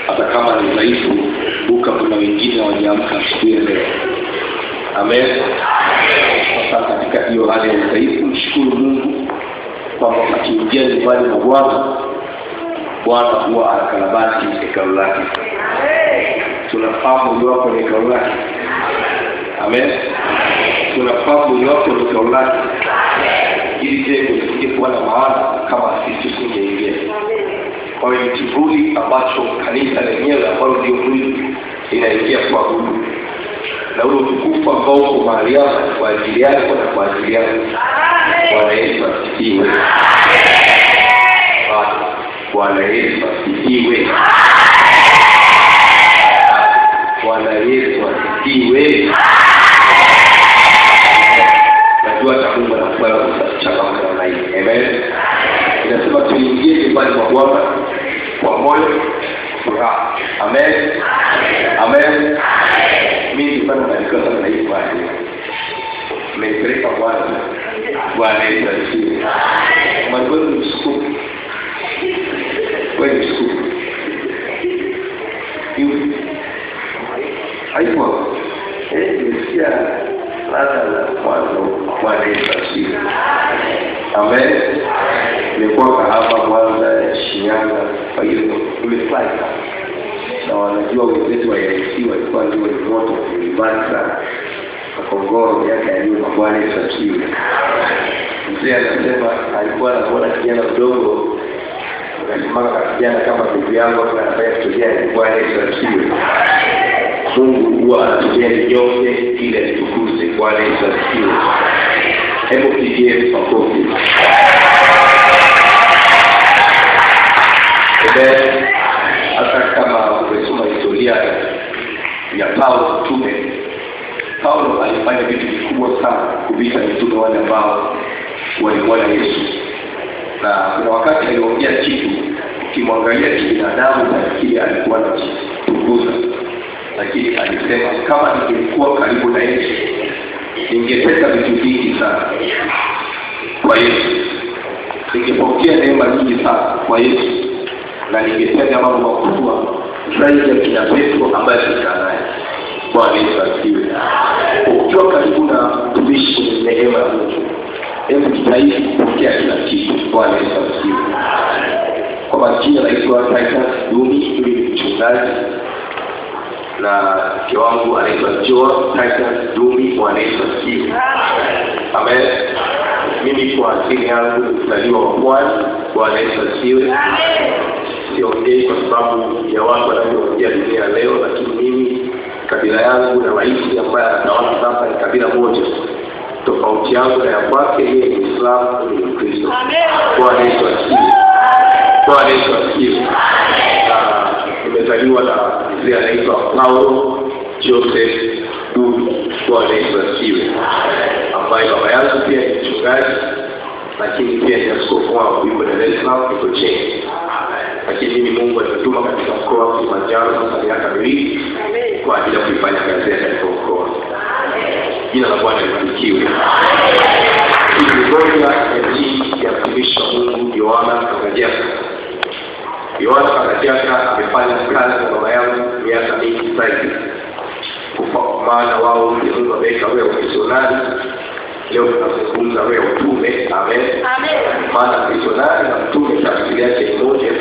Hata kama ni dhaifu, kumbuka kuna wengine hawajaamka asubuhi ya leo. Amen. Sasa katika hiyo hali ya udhaifu, mshukuru Mungu kwamba akiingia nyumbani mwa Bwana, Bwana huwa anakarabati hekalu lake. Tunafahamu mwili wako ni hekalu lake. Amen. Tunafahamu mwili wako ni hekalu lake. Ili jengo lisije kuwa na maana kama sisi tusingeingia. Kwa hiyo ni kivuli ambacho kanisa lenyewe ambalo ndio mwili linaingia kuabudu. Na ule utukufu ambao uko mahali hapa kwa ajili yako na kwa ajili yangu. Bwana Yesu asifiwe. Bwana Yesu asifiwe. Bwana Yesu asifiwe. Najua hata Mungu anakubali kuchangamka namna hii. Amen. Inasema tuingie nyumbani mwa Bwana kwa moyo furaha. Amen. Amen. Mimi nilikuwa nabarikiwa sana na hii kwaya. Nimepeleka Bwana. Bwana Yesu asifiwe. Mwalimu ni msukumo. Wewe ni msukumo. Hiyo haipo. Nilisikia ladha la mwanzo. Bwana Yesu asifiwe. Amen. Nimekuwa Kahama, Mwanza, Shinyanga, kwa hiyo nimefly sana. Na wanajua wenzetu wa AIC walikuwa ndio ni moto nyumbani sana. Makongoro miaka ya nyuma. Bwana Yesu asifiwe. Mzee anasema alikuwa anaona kijana mdogo akasimama kama kijana kama ndugu yangu anafanya kitu gani. Bwana Yesu asifiwe. Mungu huwa anatumia vinyonge ili atukuze. Bwana Yesu asifiwe. Hebu pigie makofi. Amen. Hata kama umesoma historia ya Paulo mtume, Paulo alifanya vitu vikubwa sana kupita mitume wale ambao walikuwa na Yesu. Na kuna wakati aliongea kitu, ukimwangalia kibinadamu utafikiri alikuwa anajitukuza, lakini alisema kama ningekuwa karibu na Yesu ningetenda vitu vingi sana kwa Yesu, ningepokea neema nyingi sana kwa Yesu, na ningetenda mambo makubwa zaidi ya kina Petro ambaye tulikaa naye. Bwana Yesu asifiwe. Ukiwa karibu na mtumishi mwenye neema ya Mungu, hebu jitahidi kupokea kila kitu. Bwana Yesu asifiwe. Kwa majina naitwa Titus Dumi, mimi ni mchungaji na mke wangu anaitwa Joa Titus Dumi. Bwana Yesu asifiwe. Amen. Mimi kwa asili yangu ni mzaliwa wa Pwani. Bwana Yesu asifiwe. Siongei kwa sababu ya watu wanavyoongea dunia leo, lakini mimi kabila yangu na rais ambaye anatawala sasa ni kabila moja. Tofauti yangu na ya kwake, yeye ni Muislamu, mimi ni Mkristo. Bwana Yesu asifiwe. Bwana Yesu asifiwe. Na nimezaliwa na mzee anaitwa Paulo Joseph Dumi. Bwana Yesu asifiwe. Ambaye baba yangu pia ni mchungaji, lakini pia ni askofu wangu, yuko Dar es Salaam, yuko Cheni. Lakini mimi Mungu alinituma katika mkoa wa Kilimanjaro sasa miaka miwili kwa ajili ya kuifanya kazi yake katika mkoa. Jina la Bwana libarikiwe. Hii ni moja ya injili ya mtumishi wa Mungu Yohana Kagajaka. Yohana Kagajaka amefanya kazi na baba yangu miaka mingi zaidi. Kwa maana wao Mungu ameweka wewe misionari. Leo tunazungumza wewe utume. Amen. Maana misionari na mtume tafsiri yake ni moja.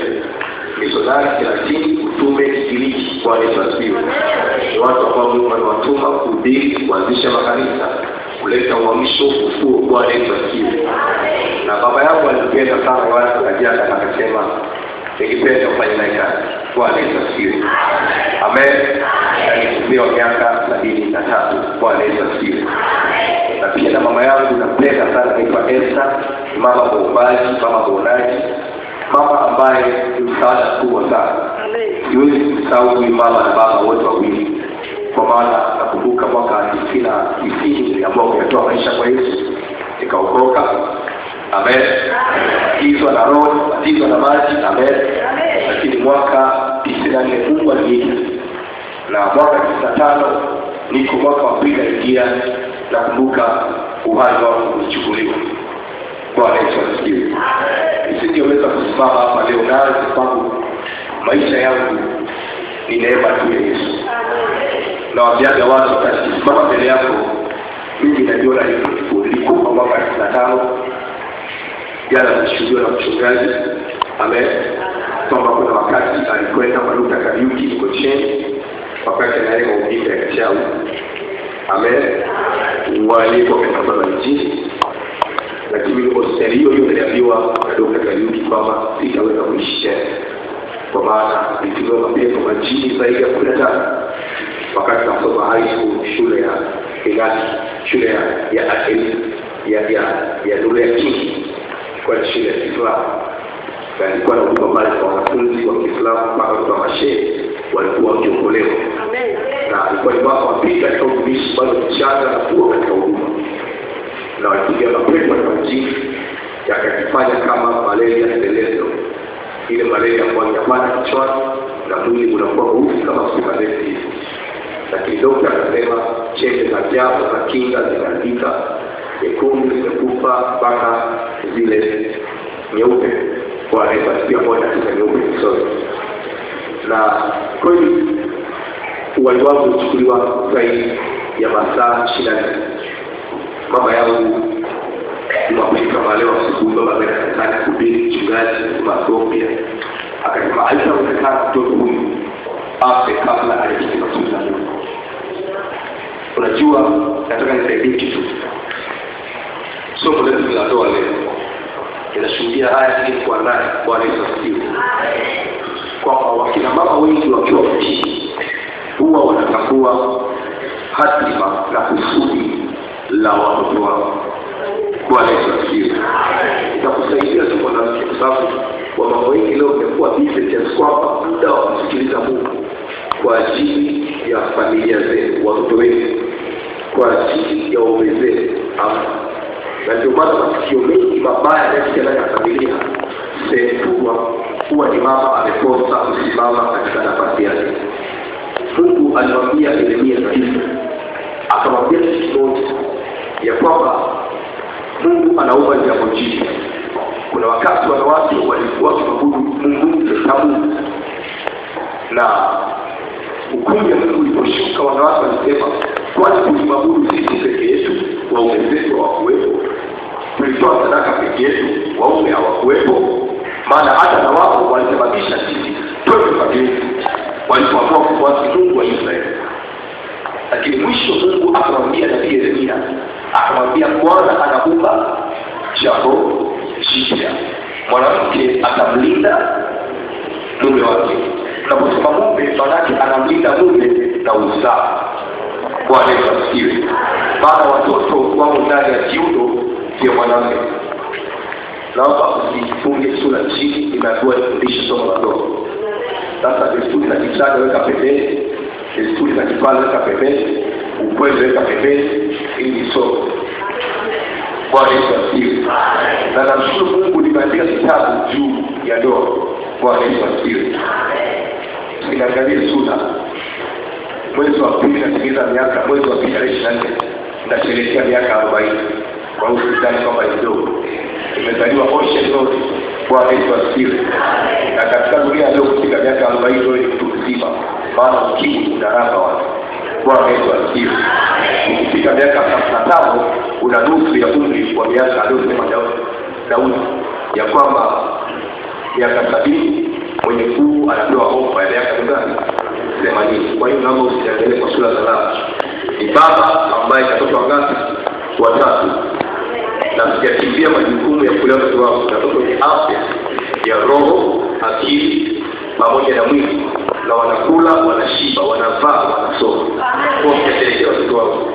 Misionari Kilatini, mtume Kigiriki. Bwana Yesu asifiwe. Ni watu ambao Mungu aliwatuma kuhubiri, kuanzisha makanisa, kuleta uamsho, ufufuo. Bwana Yesu asifiwe. Na baba yangu alipenda sana Yohana Kagajaka na akasema ningependa kufanya naye kazi. Bwana Yesu asifiwe. Amen. Alikuwa miaka 73. Bwana Yesu asifiwe. Na pia na mama yangu nampenda sana, anaitwa Esther, mama muombaji, mama muonaji, mama ambaye ni msaada mkubwa sana. Siwezi kusahau huyu mama na baba wote wawili, kwa maana nakumbuka mwaka 90 niliamua kuyatoa maisha kwa Yesu, nikaokoka. Amen. Batizwa na Roho, batizwa na maji. Amen. Lakini mwaka 94 Mungu aliniita, na mwaka 95 niko mwaka wa pili naingia, nakumbuka uhai wangu ulichukuliwa. Bwana Yesu asifiwe. Nisingeweza kusimama hapa leo nawe kwa sababu maisha yangu Ni neema tu ya Yesu. Na waambiaga watu wakati mbele yako, mimi najiona nilikufa mwaka 95. Jana nilishuhudiwa na mchungaji amen, kwamba kuna wakati alikwenda kwa Dr. Kariuki Mikocheni wakati anaye mahubiri ya kichawi. Amen, walikuwa katika baba mjini, lakini hospitali hiyo hiyo niliambiwa na Dr. Kariuki kwamba sitaweza kuishi tena, kwa maana nilitumiwa mapepo majini zaidi ya 15 wakati nasoma high school, shule ya Elati, shule ya Nuru ya King, ilikuwa ni shule ya Kiislamu, na nilikuwa na huduma pale kwa wanafunzi wa Kiislamu mpaka watoto wa mashehe walikuwa wakiokolewa. Na ilikuwa ni mwaka wa pili katika utumishi, bado mchanga na kuwa katika huduma, na walipiga mapepo na majini yakajifanya kama malaria telezo, ile malaria ambayo inapanda kichwani na mwili unakuwa mweusi kama sukareti hivi. Lakini dokta akasema chembe za japo za kinga zinaandika nyekundu zimekufa mpaka zile nyeupe, kwa pia moja katika nyeupe sorry. Na kweli uhai wangu ulichukuliwa zaidi ya masaa 24. Mama yangu Jumapili kama leo asubuhi, baba ameenda kanisani kuhubiri, mchungaji Ethiopia akasema haitawezekana mtoto huyu afe kabla hajafika kusudi la Mungu. Unajua, nataka nisaidie kitu. Somo letu la ndoa leo ninashuhudia haya ili kuandaa. Bwana Yesu asifiwe. Kwamba wakina mama wengi wakiwa mjini huwa wanatambua hatima na kusudi la watoto wao. Bwana Yesu asifiwe. Itakusaidia tu mwanamke, kwa sababu wamama wengi leo wamekuwa busy kiasi kwamba muda wa kusikiliza Mungu kwa ajili ya familia zenu, watoto wenu, kwa ajili ya waume zenu. Na ndio maana matukio mengi mabaya yanayotokea ndani ya familia, sehemu kubwa huwa ni mama amekosa kusimama katika nafasi yake. Mungu alimwambia Yeremia nabii, akamwambia kitu kimoja, ya kwamba Mungu anaumba jambo jipya. Kuna wakati wanawake walikuwa wakimwabudu Mungu Tamuzi, na hukumu ya Mungu iliposhuka wanawake walisema, kwani tulimwabudu sisi peke yetu, waume zetu hawakuwepo? Tulitoa sadaka peke yetu, waume hawakuwepo? Maana hata na wao walisababisha sisi tuwe mageuzi walipoamua kumwasi Mungu wa Israeli. Lakini mwisho Mungu akamwambia nabii Yeremia, akamwambia Bwana anaumba jambo jipya, mwanamke atamlinda mume wake. Unaposema mume, maana yake anamlinda mume na uzao. Bwana Yesu asifiwe. Maana watoto wao ndani ya kiuno vya mwanamume. Naomba usifunge sura chini, imeambiwa nifundishe somo la ndoa. Sasa desturi za kichana weka pembeni, desturi za kipala weka pembeni, ukweli weka pembeni, ili ni somo. Bwana Yesu asifiwe. Na namshukuru Mungu nimeandika kitabu juu ya ndoa. Bwana Yesu asifiwe. Sinaangalie sura. Mwezi wa pili natimiza miaka, mwezi wa pili tarehe 24 nasherehekea miaka 40. Kwa hiyo sidhani kwamba ni kidogo. Nimezaliwa Ocean Road. Bwana Yesu asifiwe. Na katika dunia leo kufika miaka 40 wewe ni mtu mzima, maana ukimwi unaramba watu. Bwana Yesu asifiwe. Ukifika miaka 55 una nusu ya umri wa miaka aliyosema Daudi ya kwamba miaka 70 mwenye nguvu anapewa ofa ya miaka mingapi? 80. Kwa hiyo naomba usiangalie kwa sura za leo. Ni baba ambaye katoto wangapi? Watatu. Na sijakimbia majukumu ya kulea watoto wangu. Na watoto wenye afya ya roho, akili pamoja na mwili, na wanakula, wanashiba, wanavaa, wanasoma. Kwa sijaelekea watoto wangu.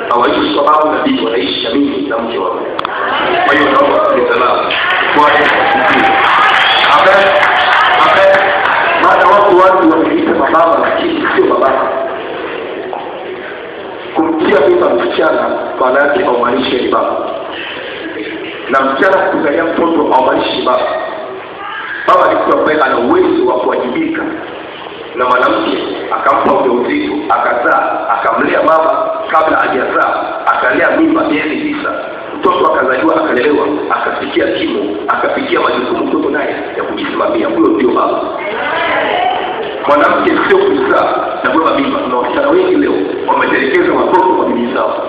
Hawaishi kwa babu na bibi, wanaishi na mimi na mke wangu. Kwa hiyo naomba kusalama. Bwana asifiwe. Amen. Amen. Maana watu wanajiita mababa lakini sio mababa. Kumtia mimba msichana maana yake haumaanishi ni baba. Na msichana kuzalia mtoto haumaanishi ni baba. Baba ni mtu ambaye ana uwezo wa kuwajibika. Na mwanamke akampa ujauzito, akazaa, akamlea mama kabla hajazaa, akalea mimba miezi 9. Mtoto akazaliwa, akalelewa, akafikia kimo, akafikia majukumu mtoto naye ya kujisimamia. Huyo ndio baba. Mwanamke sio kuzaa na kubeba mimba. Kuna wasichana wengi leo wametelekeza watoto kwa bibi zao.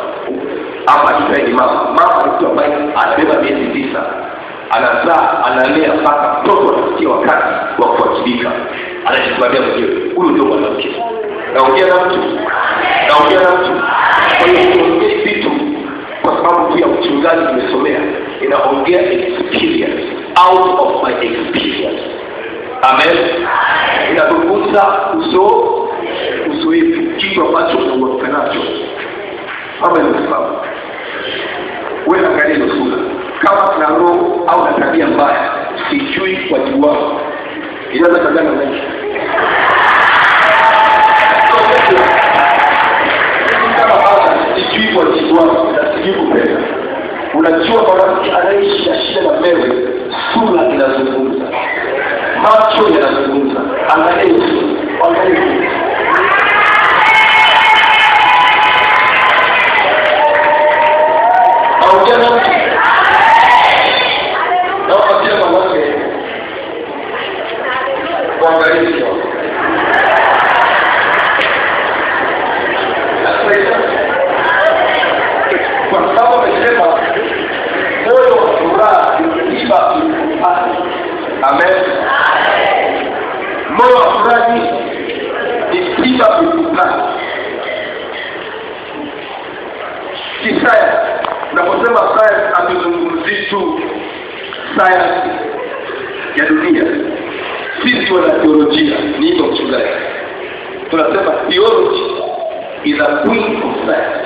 Hapa ni mama. Mama ni mtu ambaye anabeba miezi 9, anazaa, analea mpaka mtoto anafikia wakati wa kuwajibika, anajisimamia mwenyewe. Huyo ndio mwanamke. Naongea na mtu, naongea na mtu. Kwa hiyo siongei vitu kwa sababu tu ya uchungaji nimesomea, inaongea experience, out of my experience. Amen. Inazungumza uzoefu, kitu ambacho unauhakika nacho. Mama imesimama, wewe angalia hiyo sura, kama na roho au na tabia mbaya, sijui wajibu wako, inaweza kagana maisha. Kama baba sijui wajibu wako na sijui kupenda. Unajua mwanamke anaishi na shida na mmewe, sura inazungumza, macho yanazungumza. Angalia hiyo sura, angalia hiyo. Naongea na mtu. Naomba kila mwanamke kuangalia hiyo. Kwa sababu amesema moyo wa furaha ni tiba mifupani. Amen. Moyo wa furaha ni tiba mifupani. Kisayansi, unaposema science hatuzungumzii tu science ya dunia. Sisi wana theolojia, ni hivyo mchungaji, tunasema theology is a queen of science.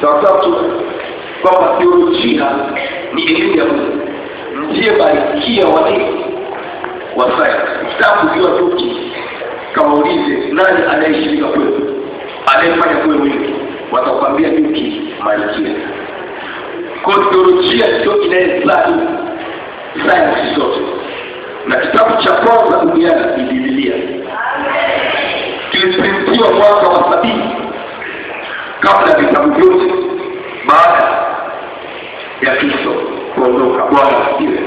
Sawa tu kwamba theolojia ni elimu ya Mungu, ndiye malkia wa nini, wa science. Ukitaka kujua nyuki, kama ulize nani anayeshirika kwetu, anayefanya kuwe wingi, watakwambia nyuki malkia. Kwa theolojia ndio inayezaa science zote, na kitabu cha kwanza duniani ni Biblia. Kiliprintiwa mwaka wa 70 kabla vitabu vyote baada ya Kristo kuondoka. Bwana asifiwe.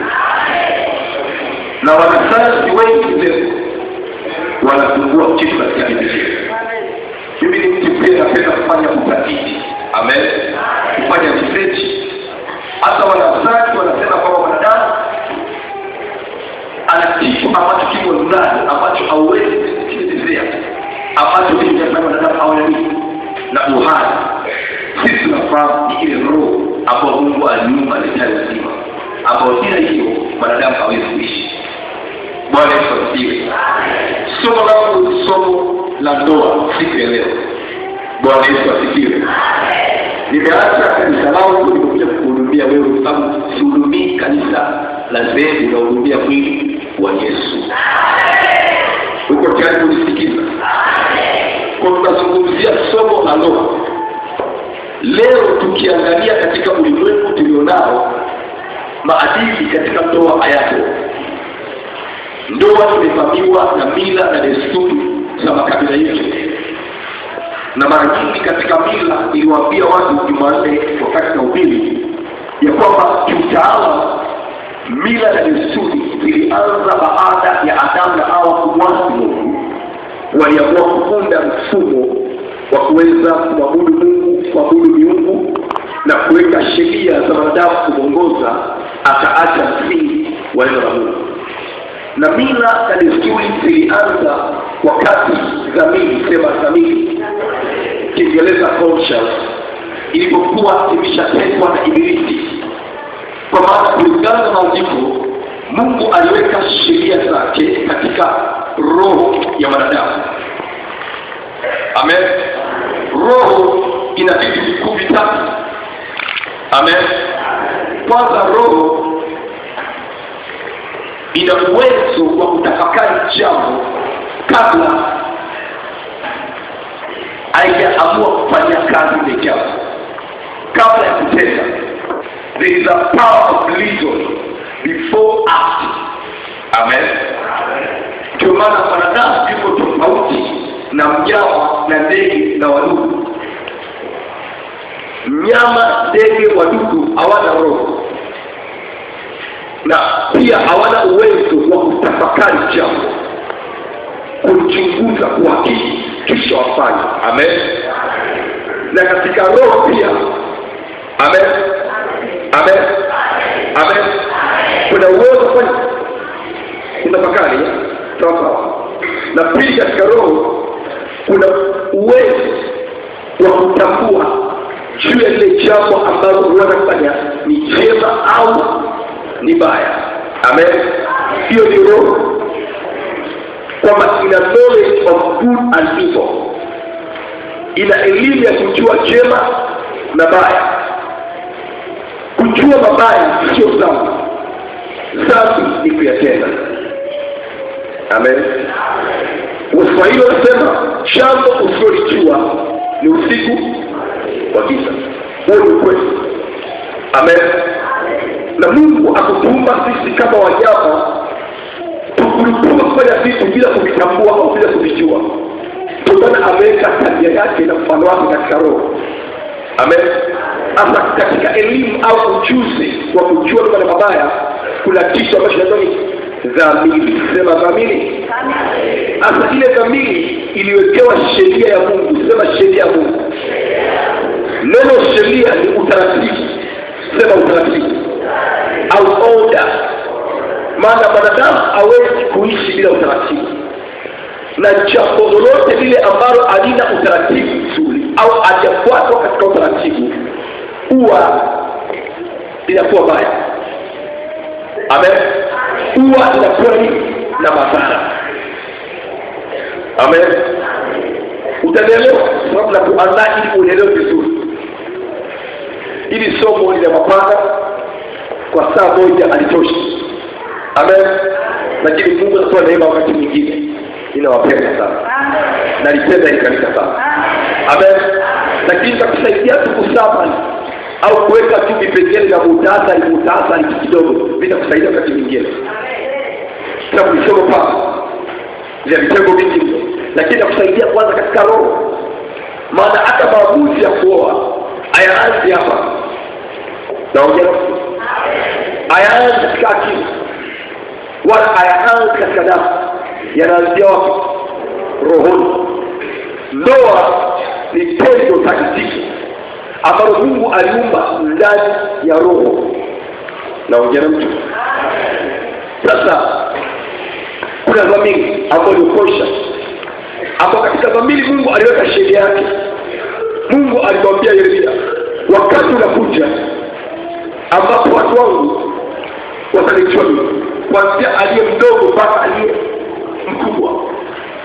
Na wanasayansi wengi leo wanafungua kitu katika Biblia. Mimi ni mtu pia napenda kufanya utafiti. Amen. Kufanya research. Hata wanasayansi wanasema kwamba mwanadamu ana kitu ambacho kiko ndani ambacho hauwezi kukielezea, ambacho kinafanya mwanadamu awe nini na uhai. Sisi tunafahamu ni ile roho ambayo Mungu aliumba letayo uzima, ambayo bila hiyo mwanadamu hawezi kuishi. Bwana Yesu asifiwe. Somo langu somo la ndoa siku ya leo. Bwana Yesu asifiwe. Nimeacha kanisa langu nimekuja kukuhudumia wewe, kwa sababu sihudumii kanisa la dhehebu, nahudumia mwili wa Yesu. Uko tayari kunisikiza? Kwa tunazungumzia somo la ndoa leo, tukiangalia katika ulimwengu tulionao, maadili katika ndoa hayapo. Ndoa imevamiwa na mila na desturi za makabila yetu, na mara nyingi katika mila iliwaambia watu Jumanne wakati na ubiri ya kwamba kiutaalamu mila na desturi zilianza baada ya Adamu na Hawa kumwasi Mungu. Waliamua kuunda mfumo wa kuweza kumwabudu Mungu, kuabudu miungu na kuweka sheria za wanadamu kumwongoza, akaacha msingi wa neno la Mungu. Na mila na desturi zilianza wakati dhamiri, sema dhamiri, Kiingereza conscience, ilipokuwa imeshatekwa na Ibilisi. Kwa maana kulingana na maandiko, Mungu aliweka sheria zake katika roho ya mwanadamu. Amen. Roho ina vitu vikuu vitatu. Amen. Kwanza, roho ina uwezo wa kutafakari jambo kabla haijaamua kufanya kazi ile jambo, kabla ya kutenda. There is a power of reason before acting. Amen. Ndio maana mwanadamu yuko tofauti na mnyama na ndege na wadudu. Mnyama, ndege, wadudu hawana roho na pia hawana uwezo wa kutafakari jambo. kuchunguza, kuhakiki, kisha wafanye. Amen. Na katika roho pia. Amen. Amen. Amen. Kuna uwezo kufanya kutafakari, sawa. Na pili, katika roho kuna uwezo wa kutambua juu ya lile jambo ambalo wanafanya ni jema au ni baya. Amen. Hiyo ni roho, kwamba ina knowledge of good and evil, ina elimu ya kujua jema na baya. Kujua mabaya sio dhambi, dhambi ni kuyatenda. Amen. Waswahili wanasema jambo usilolijua ni usiku wa giza. Huo ni ukweli. Amen. Na Mungu akutuumba sisi kama wanyama tukurupuka kufanya vitu bila kuvitambua au bila kuvijua. Ndio maana ameweka tabia yake na mfano wake katika roho. Amen. Hasa katika elimu au ujuzi wa kujua mema na mabaya, kuna kitu ambacho kinaitwa ni dhamiri. Sema dhamiri. Hasa ile dhamiri iliwekewa sheria ya Mungu. Sema sheria ya Mungu. Neno sheria ni utaratibu. Sema utaratibu au order. Maana mwanadamu hawezi kuishi bila utaratibu, na jambo lolote lile ambalo halina utaratibu mzuri au hajafuatwa katika utaratibu huwa linakuwa baya. Amen. Huwa linakuwa ni na madhara. Amen. Utanielewa sababu la kuandaa ili uelewe vizuri. Ili somo lina mapana, kwa saa moja alitoshi. Amen. Lakini Mungu anatoa neema wakati mwingine. Ninawapenda sana. Nalipenda hili kanisa sana. Amen. Lakini nitakusaidia tu kusaba au kuweka tu vipengele vya muhtasari kidogo, vitakusaidia wakati mwingine. Sababu ni somo pana, vya vitengo vingi, lakini nakusaidia kwanza katika roho. Maana hata maamuzi ya kuoa hayaanzi hapa. Naongea hayaanzi katika akili wala hayaanzi katika damu, yanaanzia wapi? Rohoni. Ndoa ni tendo takatifu ambalo Mungu aliumba ndani ya roho. Naongea na mtu. Sasa kuna dhamiri ambayo ni conscious, ambapo katika dhamiri Mungu aliweka sheria yake. Mungu alimwambia Yeremia, wakati unakuja ambapo watu wangu watanijua mimi, kuanzia aliye mdogo mpaka aliye mkubwa,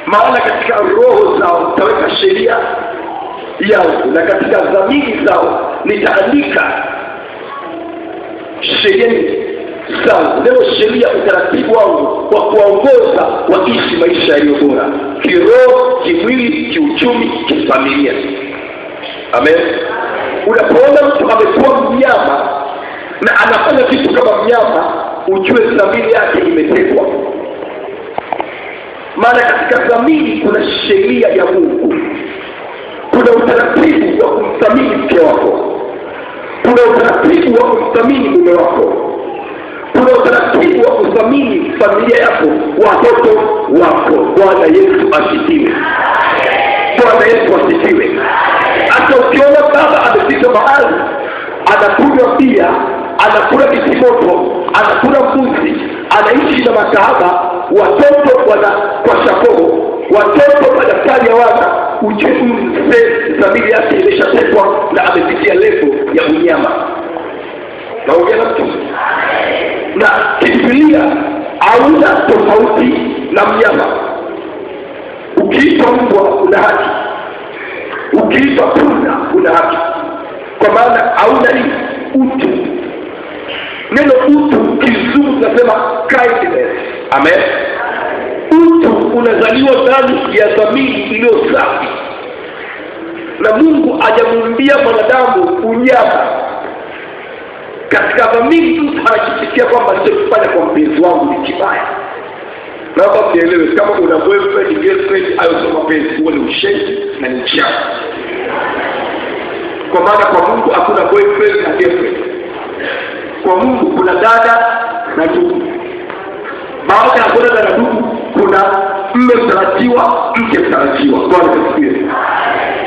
maana katika roho zao nitaweka sheria yangu, na katika dhamiri zao nitaandika sheria zangu. Neno sheria, utaratibu wangu wa kuwaongoza waishi maisha yaliyo bora, kiroho, kimwili, kiuchumi, kifamilia. Amen. Unapoona mtu amekuwa mnyama na anafanya kitu kama mnyama, ujue dhamiri yake imetekwa. Maana katika dhamiri kuna sheria ya Mungu, kuna utaratibu wa kumthamini mke wako, kuna utaratibu wa kumthamini mume wako, kuna utaratibu wa kuthamini familia yako, watoto wako. Bwana Yesu asifiwe. Bwana Yesu asifiwe. Hata ukiona baba amefika mahali anakunywa bia, anakula kitimoto, anakula mbuzi, anaishi na makahaba, watoto wana kwa shakoo, watoto madaftari hawana, ujue mzee dhamiri yake imeshatekwa na amefikia level ya unyama. Naongea na mtu. Na Biblia hauna tofauti na mnyama. Ukiitwa mbwa una haki, ukiitwa punda una haki, kwa maana hauna ni utu. Neno utu kizungu tunasema kindness. Amen. Utu unazaliwa ndani ya dhamiri iliyo safi, na Mungu hajamuumbia mwanadamu unyama. Katika dhamiri mtu anajisikia kwamba nilichofanya kwa mpenzi wangu ni kibaya. Naomba mnielewe, kama una boyfriend, girlfriend, hayo sio mapenzi, huo ni ushenzi na ni uchafu. Kwa maana kwa Mungu hakuna boyfriend na girlfriend. Kwa Mungu kuna dada na ndugu. Baada ya dada na ndugu kuna Mme mtarajiwa, mke mtarajiwa. Bwana asifiwe.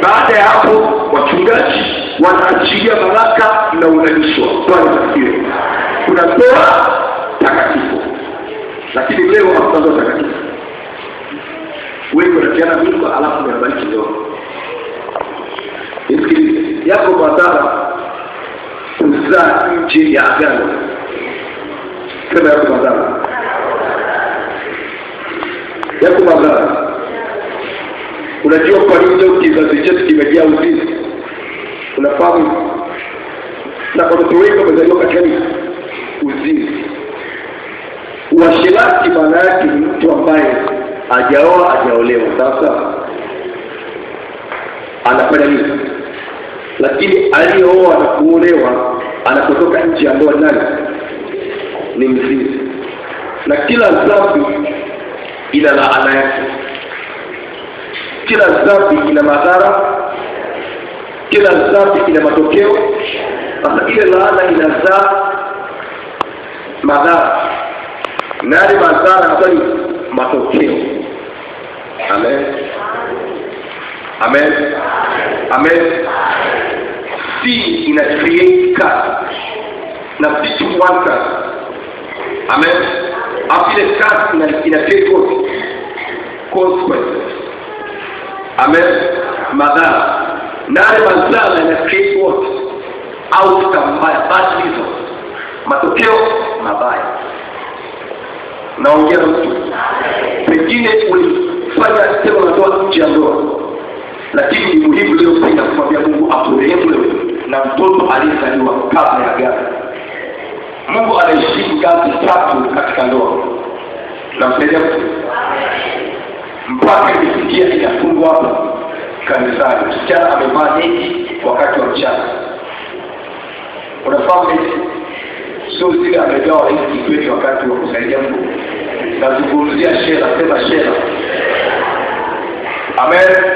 Baada ya hapo wachungaji wanaachilia baraka na unanishwa. Bwana asifiwe. Kuna ndoa takatifu, lakini leo hakuna ndoa takatifu. Wengi wanatiana mimba alafu wanabariki ndoa. Nisikilize, yako madhara kuzaa nje ya agano. Sema yako madhara, yako madhara. Unajua kwa nini leo kizazi chetu kimejaa uzinzi? Unafahamu? Na watoto wengi wamezaliwa katika uzinzi. Uasherati maana yake ni mtu ambaye hajaoa, hajaolewa. Sasa anafanya nini? Lakini aliyeoa na kuolewa anapotoka nje ya ndoa nani? Ni mzinzi. Na kila dhambi ina laana yake. Kila dhambi ina madhara, kila dhambi ina matokeo. Sasa ile laana inazaa madhara, na yale madhara yanakuwa ni matokeo. Amen, amen, amen. Sin ina create curse, na si one curse. Amen. After ile curse ina create what? Consequences. Amen. Madhara. Na yale madhara yana create what? Outcome mbaya, bad result, matokeo mabaya. Naongea na mtu pengine ulifanya tendo la ndoa nje ya ndoa, lakini ni muhimu leo pia kumwambia Mungu akurehemu wewe na mtoto aliyezaliwa kabla ya agano. Mungu anaheshimu ngazi tatu katika ndoa. Namsaidia mtu mpaka imefikia inafungwa hapa kanisani. Msichana amevaa neti wakati wa mchana. Unafahamu neti? Sio zile amegawa hizi kikweli wakati wa kusaidia Mungu. Nazungumzia shera, sema shera. Amen.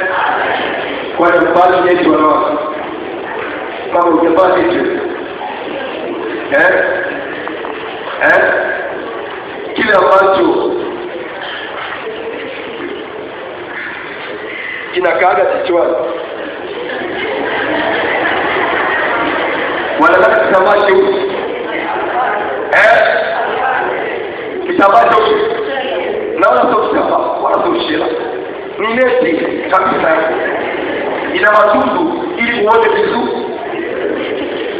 Kwani mfano neti wanawake? Kama hujavaa neti. Kile ambacho kinakaaga kichwani, wanataka kitambaa cheusi, kitambaa cheusi, na wala sio kitambaa wala sio shela, ni neti kabisa, ina matundu ili uone vizuri,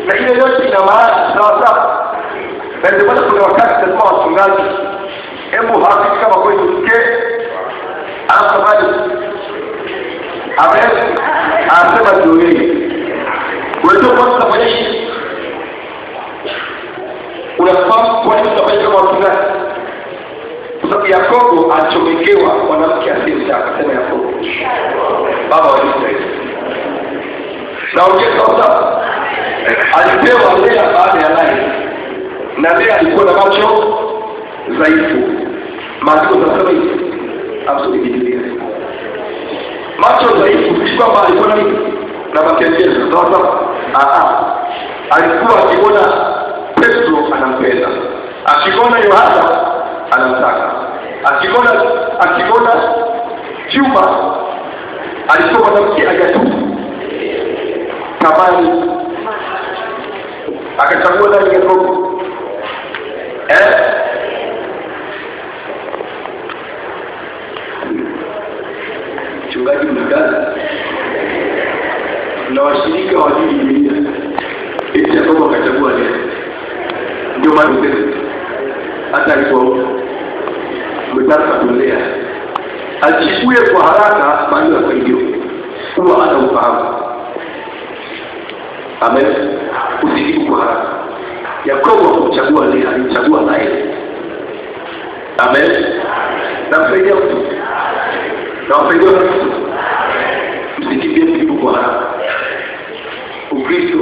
na ile yote ina maana sawa sawa. Na ndio maana kuna wakati tunasema wachungaji, hebu hakika kama kweli mke anasemaje? Amen. Anasema ndio yeye. Unajua kwa nini tunafanya hivi? Unafahamu kwa nini tunafanya kama wachungaji? Kwa sababu Yakobo alichomekewa mwanamke asiyemtaka. Sema Yakobo, baba wa Israeli. Na ongeza sawa, alipewa Lea baada ya Raheli, na Lea alikuwa na macho dhaifu. Maandiko yanasema hivi, absolutely Biblia. Macho dhaifu si kwamba alikuwa na nini? Na makengezo. Sawa sawa. Alikuwa akiona Petro anampenda, akiona Yohana anamtaka, akiona Juma alikuwa mwanamke hajatubu tamani, akachagua nani? Yakobo. Mchungaji mnakazi na washirika wa Biblia, eti Yakobo akachagua leo. Ndio maana hata alikuwa mtaka kulea achukue kwa haraka maana ya hivyo huwa ana ufahamu. Amen. Usijibu kwa haraka. Yakobo hakuchagua Lea, alichagua Raheli. Amen. Namsaidia mtu, nawasaidia mtu. Msikimbie kujibu kwa haraka. Ukristo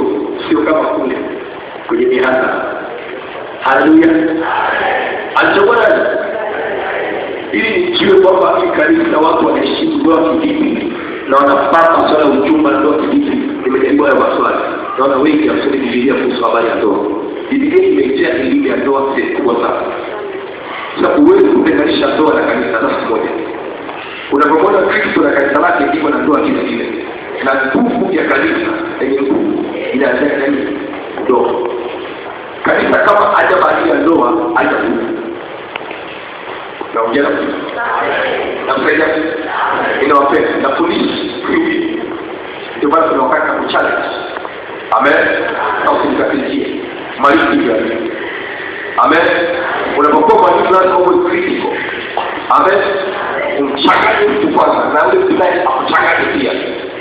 sio kama kule kwenye mihadhara. Haleluya. Alichagua nani? Ili nijue kwamba hii kanisa watu wanaheshimu ndoa kivipi na wanapata masuala ya uchumba na ndoa kivipi. Nimejaribu hayo maswali, naona wengi hawasomi Biblia kuhusu habari ya ndoa. Biblia imejaa elimu ya ndoa sehemu kubwa sana. Sasa huwezi kutenganisha ndoa na kanisa hata siku moja. Unapomwona Kristo na kanisa lake, ndivyo na ndoa vile vile. Na nguvu ya kanisa yenye nguvu inaanzia nani? Ndoa. Kanisa kama hajavalia ndoa haitakuwa. Naongea na mtu. Namsaidia. Inawapenda. Nafundisha. Ndio maana kuna wakati wa kuchallenge. Amen. Na usimkatizie. Malizi ya. Amen. Unapokuwa mwalimu lazima uwe critical. Amen. Umchanganye mtu kwanza na ule mtu naye akuchanganye pia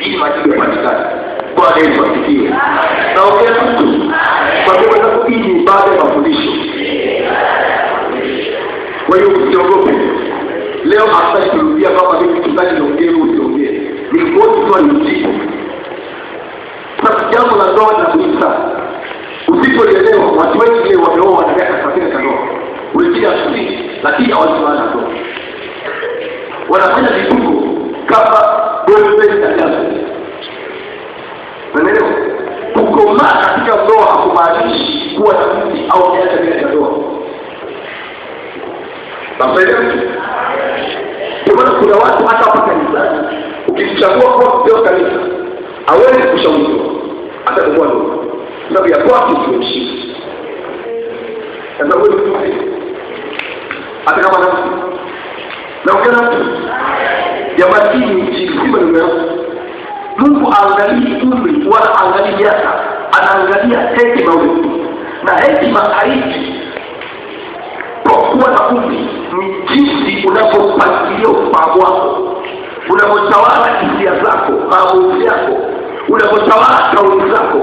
ili majibu yapatikane. Bwana Yesu asifiwe. Naongea na mtu. Kwa sababu hii ni ibada ya mafundisho. Kwa hiyo usiogope. Leo hatutaki kurudia kwamba mimi mchungaji niongee wewe usiongee. Ni ngozi tu alijibu. Sasa jambo la ndoa ni la muhimu sana. Usipoelewa, watu wengi leo wameoa na miaka 70 ya ndoa. Wengine 50, lakini hawajuani ndoa. Wanafanya vituko kama boyfriend na girlfriend. Unaelewa? Kukomaa katika ndoa hakumaanishi kuwa na mke au miaka bila ya ndoa. Naelewa? Kwa maana kuna watu hata hapa kanisani ukimchagua kuwa mzee wa kanisa hawezi kushauriwa hata kwa ndoa. Sababu ya kwake kimemshinda. Sasa wewe mtu hata kama na mtu na ukiona mtu jamani, ni ndio Mungu aangalii umri wala aangalii miaka, anaangalia hekima ya mtu. Na hekima haiji kwa kuwa na umri, ni jinsi unavyopangilia ufahamu wako, unavyotawala hisia zako, maamuzi yako, unavyotawala kauli zako,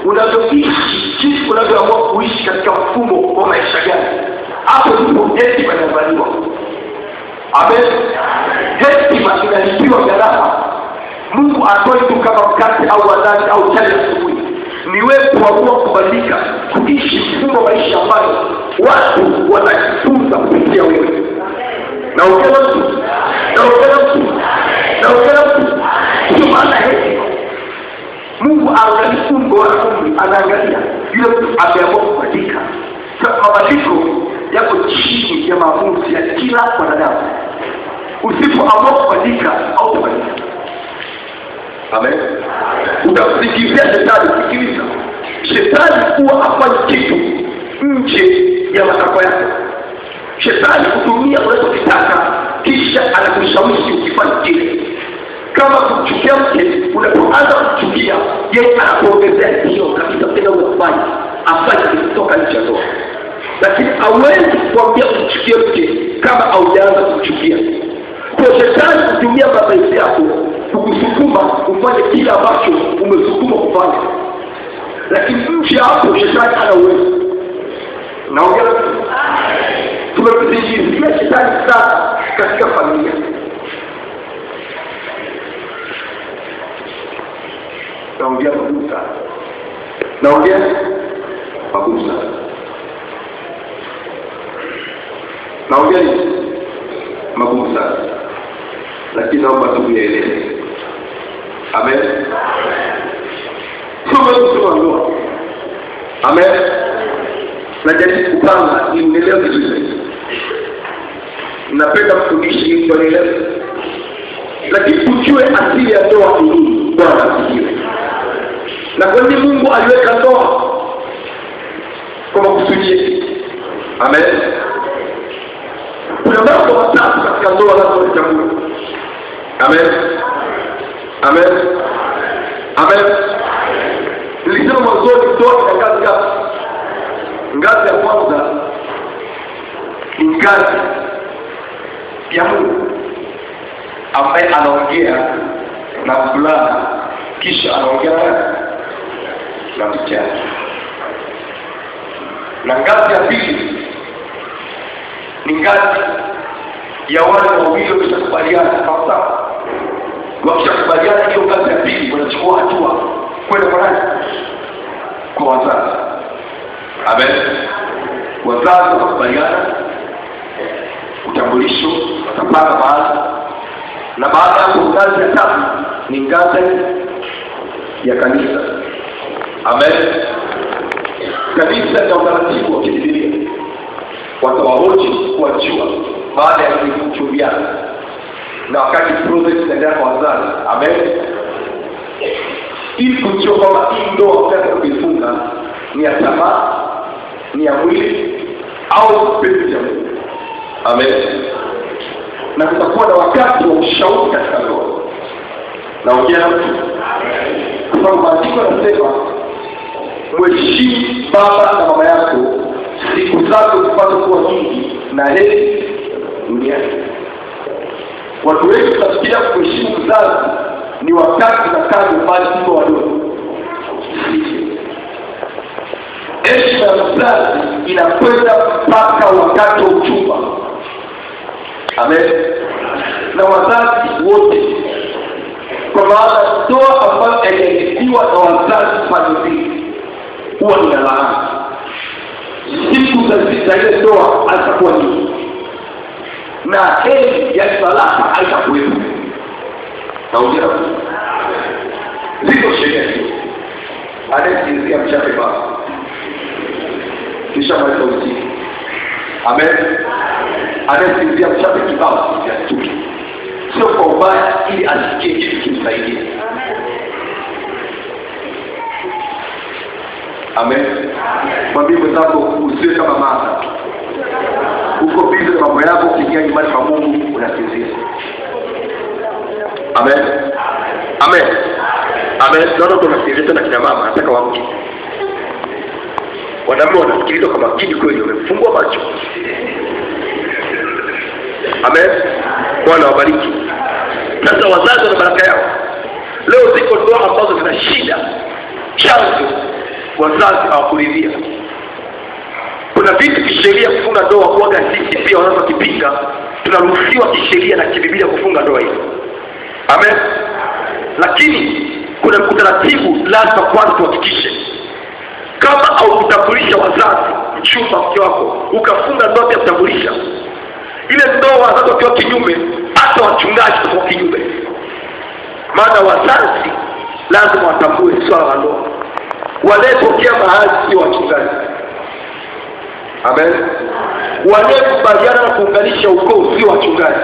unavyoishi, jinsi unavyoamua kuishi katika mfumo wa maisha gani. Hapo ndipo hekima inazaliwa. Amen. Hekima inalipiwa gharama. Mungu atoi tu kama mkate au anani au chai asubuhi. Ni wewe kuamua kubadilika, kuishi mfumo wa maisha ambayo watu watajifunza kupitia wewe. Na ukiona mtu, na ukiona mtu, na ukiona mtu, ndio maana hekima. Mungu aangalii umbo wala umri, anaangalia yule mtu ameamua kubadilika. Sasa mabadiliko yako chini ya maamuzi ya kila mwanadamu. Usipoamua kubadilika au kubadilika. Amen. Utamsikilizia shetani, sikiliza. Shetani huwa hafanyi kitu nje ya matakwa yake. Shetani hutumia unachokitaka kisha anakushawishi ukifanye kile. Kama kumchukia mke, unapoanza kumchukia, yeye anakuongezea hiyo kabisa tena unafanya. Afanye kutoka nje ya ndoa. Lakini hawezi kuambia umchukie mke kama haujaanza kumchukia. Kwa shetani hutumia mapenzi yako kukusukuma ufanye kile ambacho umesukuma kufanya. Lakini nje hapo shetani ana uwezo. Naongea tumemsingizia shetani sana katika familia. Naongea magumu sana. Naongea magumu sana. Naongea magumu sana. Lakini naomba tuyaelewe. Amen. Sio ndoa. Amen. Najaribu kupanga ili nielewe vizuri. Napenda kufundisha ili nielewe. Lakini tujue asili ya ndoa ni nini. Bwana asifiwe. Na kwa nini Mungu aliweka ndoa? Kwa makusudi. Amen. Kuna mambo matatu katika ndoa lazima tuchambue. Amen. Amen. Amen. Nilisema mwanzoni ndoa ina ngazi ngapi? Ngazi ya kwanza ni ngazi ya Mungu ambaye anaongea na mvulana kisha anaongea na msichana. Na ngazi ya pili ni ngazi ya wale wawili wakishakubaliana sawa. Wakishakubaliana hiyo ngazi ya pili wanachukua hatua kwenda kwa nani? Kwa wazazi. Amen. Wazazi wakakubaliana utambulisho, watapanga baadhi, na baada ya hapo ngazi ya tatu ni ngazi ya kanisa. Amen. Kanisa na utaratibu wa kibiblia watawahoji kuwajua baada ya kuchumbiana. Na wakati process inaendelea kwa wazazi, amen, ili kujua kwamba hii ndoa wakati kuifunga ni ya tamaa, ni ya mwili au mapenzi ya Mungu. Amen. Na kutakuwa na wakati wa ushauri katika ndoa. Naongea na mtu, kwa sababu maandiko yanasema mheshimu baba na mama yako, siku zako zipate kuwa nyingi na heri duniani. Watu wengi tunafikiria kuheshimu mzazi ni wakati tunakaa nyumbani tuko wadogo. Heshima ya mzazi inakwenda mpaka wakati wa uchumba. Amen. Na wazazi wote, kwa maana ndoa ambayo haijaridhiwa na wazazi pande mbili huwa ni laana. Siku za ile ndoa hazitakuwa nyingi na heri ya talaka haitakuwepo. Naongea ziko sheria hiyo. Anayesinzia mchape baba kisha maliza usiku. Amen. Anayesinzia mchape kibao asistuke, sio kwa ubaya, ili asikie kitu kimsaidie. Amen. Mwambie mwenzako usiwe kama mama, uko busy na mambo yako, ukiingia nyumbani kwa Mungu unasinzia. Amen. Amen. Amen. Naona tunasikiliza na kina mama, nataka waamke. Wanaume wanasikiliza kwa makini kweli, wamefungua macho. Amen. Bwana wabariki. Sasa wazazi wana baraka yao. Leo ziko ndoa ambazo zina shida, chanzo wazazi hawakuridhia. Kuna vitu kisheria kufunga ndoa huaga sisi pia wazazi wakipinga, tunaruhusiwa kisheria na kibiblia kufunga ndoa hiyo. Amen. Lakini kuna utaratibu lazima kwanza tuhakikishe. Kama haukutambulisha wazazi mchumba mke wako, ukafunga ndoa pia kutambulisha, ile ndoa wazazi wakiwa kinyume, hata wachungaji watakuwa kinyume. Maana wazazi lazima watambue swala la ndoa. Waliopokea mahali sio wachungaji. Amen. Waliokubaliana na kuunganisha ukoo sio wachungaji.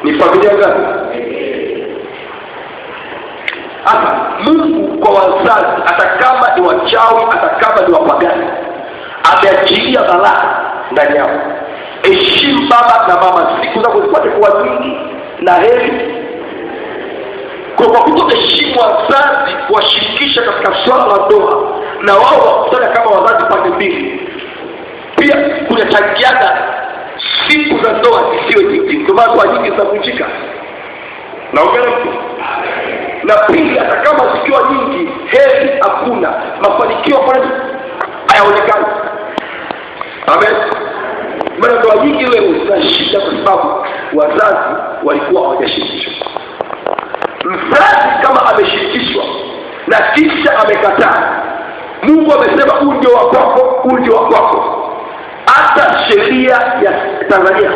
Ni familia gani? Hata Mungu kwa wazazi, hata kama ni wachawi, hata kama ni wapagani, ameachilia baraka ndani yao. Heshimu baba na mama, siku zako zipate kuwa nyingi na heri. Kwa kutoheshimu wazazi, kuwashirikisha katika swala la ndoa, na wao wakutana kama wazazi pande mbili, pia kunachangiana siku za ndoa zisiwe nyingi. Ndio maana ndoa nyingi zinavunjika. Naongea mtu. Na pili, hata kama zikiwa nyingi, heri hakuna, mafanikio hayaonekani. Amen. Maana ndoa nyingi leo zina shida kwa sababu wazazi walikuwa hawajashirikishwa. Mzazi kama ameshirikishwa na kisha amekataa, Mungu amesema huu ndio wa kwako, huu ndio wa kwako. Hata sheria ya Tanzania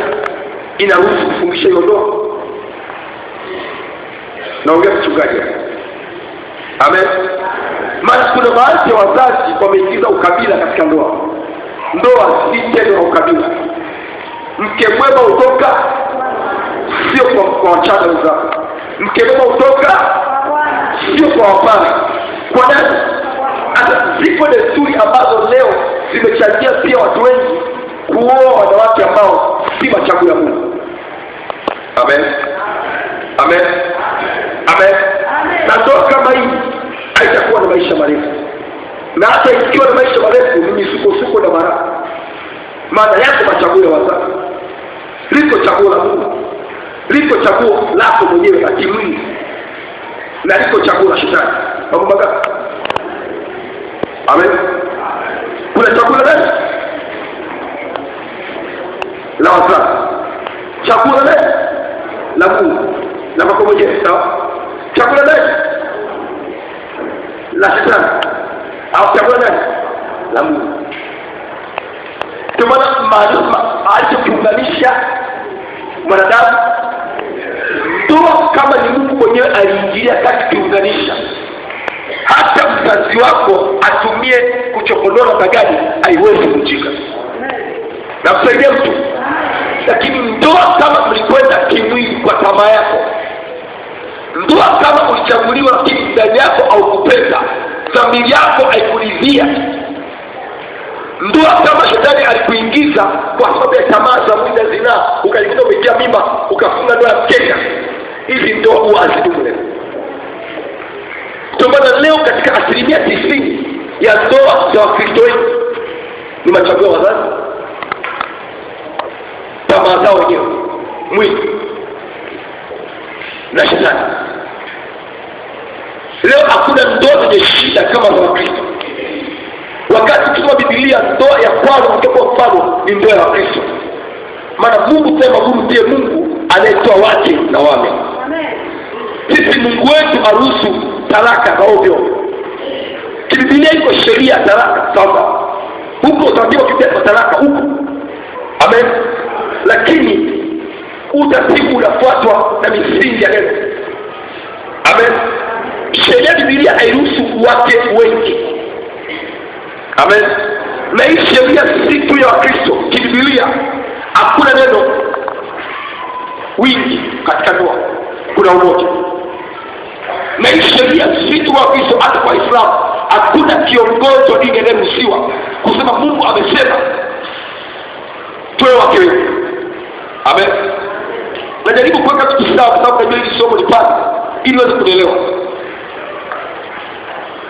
inaruhusu kufungisha hiyo ndoa. Naongea mchungaji. Amen. Maana kuna baadhi ya wazazi wameingiza ukabila katika ndoa. Ndoa si tendo la ukabila. Mke mwema hutoka sio kwa wachana wenzako. Mke mwema hutoka sio kwa wapare. Kwa nani? Hata zipo desturi ambazo leo zimechangia pia watu wengi kuoa wanawake ambao si machaguo ya Mungu. Amen. Amen. Amen. Na ndoa kama hii haitakuwa na maisha marefu. Na hata ikiwa na maisha marefu ni misukosuko na baraka. Maana yako machaguo ya wazazi, liko chaguo la Mungu, liko chaguo lako mwenyewe la kimwili, na liko chaguo la shetani. Mambo mangapi? Amen. Kuna chaguo la nani? La wazazi. Chaguo la nani? La Mungu. La kwako mwenyewe, sawa? Chaguo la nani? La shetani. Au chaguo la nani? La Mungu. Ndio maana alichokiunganisha mwanadamu, ndoa kama ni Mungu mwenyewe aliingilia kati kiunganisha. Hata mzazi wako atumie kuchokonoa magari haiwezi kuvunjika. Na kusaidia mtu. Lakini ndoa kama mlikwenda kwa tamaa yako, ndoa kama ulichaguliwa lakini ndani yako haukupenda, dhamiri yako haikuridhia, ndoa kama shetani alikuingiza kwa sababu ya tamaa za mwili na zinaa, ukajikuta umetia mimba, ukafunga ndoa ya mkeka, hizi ndoa huwa hazidumu leo. Ndio maana leo katika 90% ya ndoa za Wakristo wengi ni machaguo ya wazazi, tamaa zao wenyewe, mwili na shetani. Leo hakuna ndoa zenye shida kama za Wakristo. Wakati kusoma Biblia, ndoa ya kwanza kutoka mfano ni ndoa ya Wakristo. Maana Mungu sema, Mungu ndiye Mungu anayetoa wake na wame. Sisi Mungu wetu aruhusu talaka za ovyo. Biblia iko sheria talaka sasa. Huko utaambiwa kitendo talaka huko. Amen. Lakini utaratibu unafuatwa na misingi ya neno. Amen. Sheria ya Biblia hairuhusu wake wengi. Amen. Na hii sheria si tu ya Wakristo. Kibiblia hakuna neno wingi katika ndoa, kuna umoja. Na hii sheria si tu ya Wakristo, hata kwa Waislamu hakuna kiongozi wa dini anayeruhusiwa kusema Mungu amesema tuwe wake wengi. Amen. Najaribu kuweka kitu sawa kwa sababu najua hili somo ni pana ili uweze kuelewa.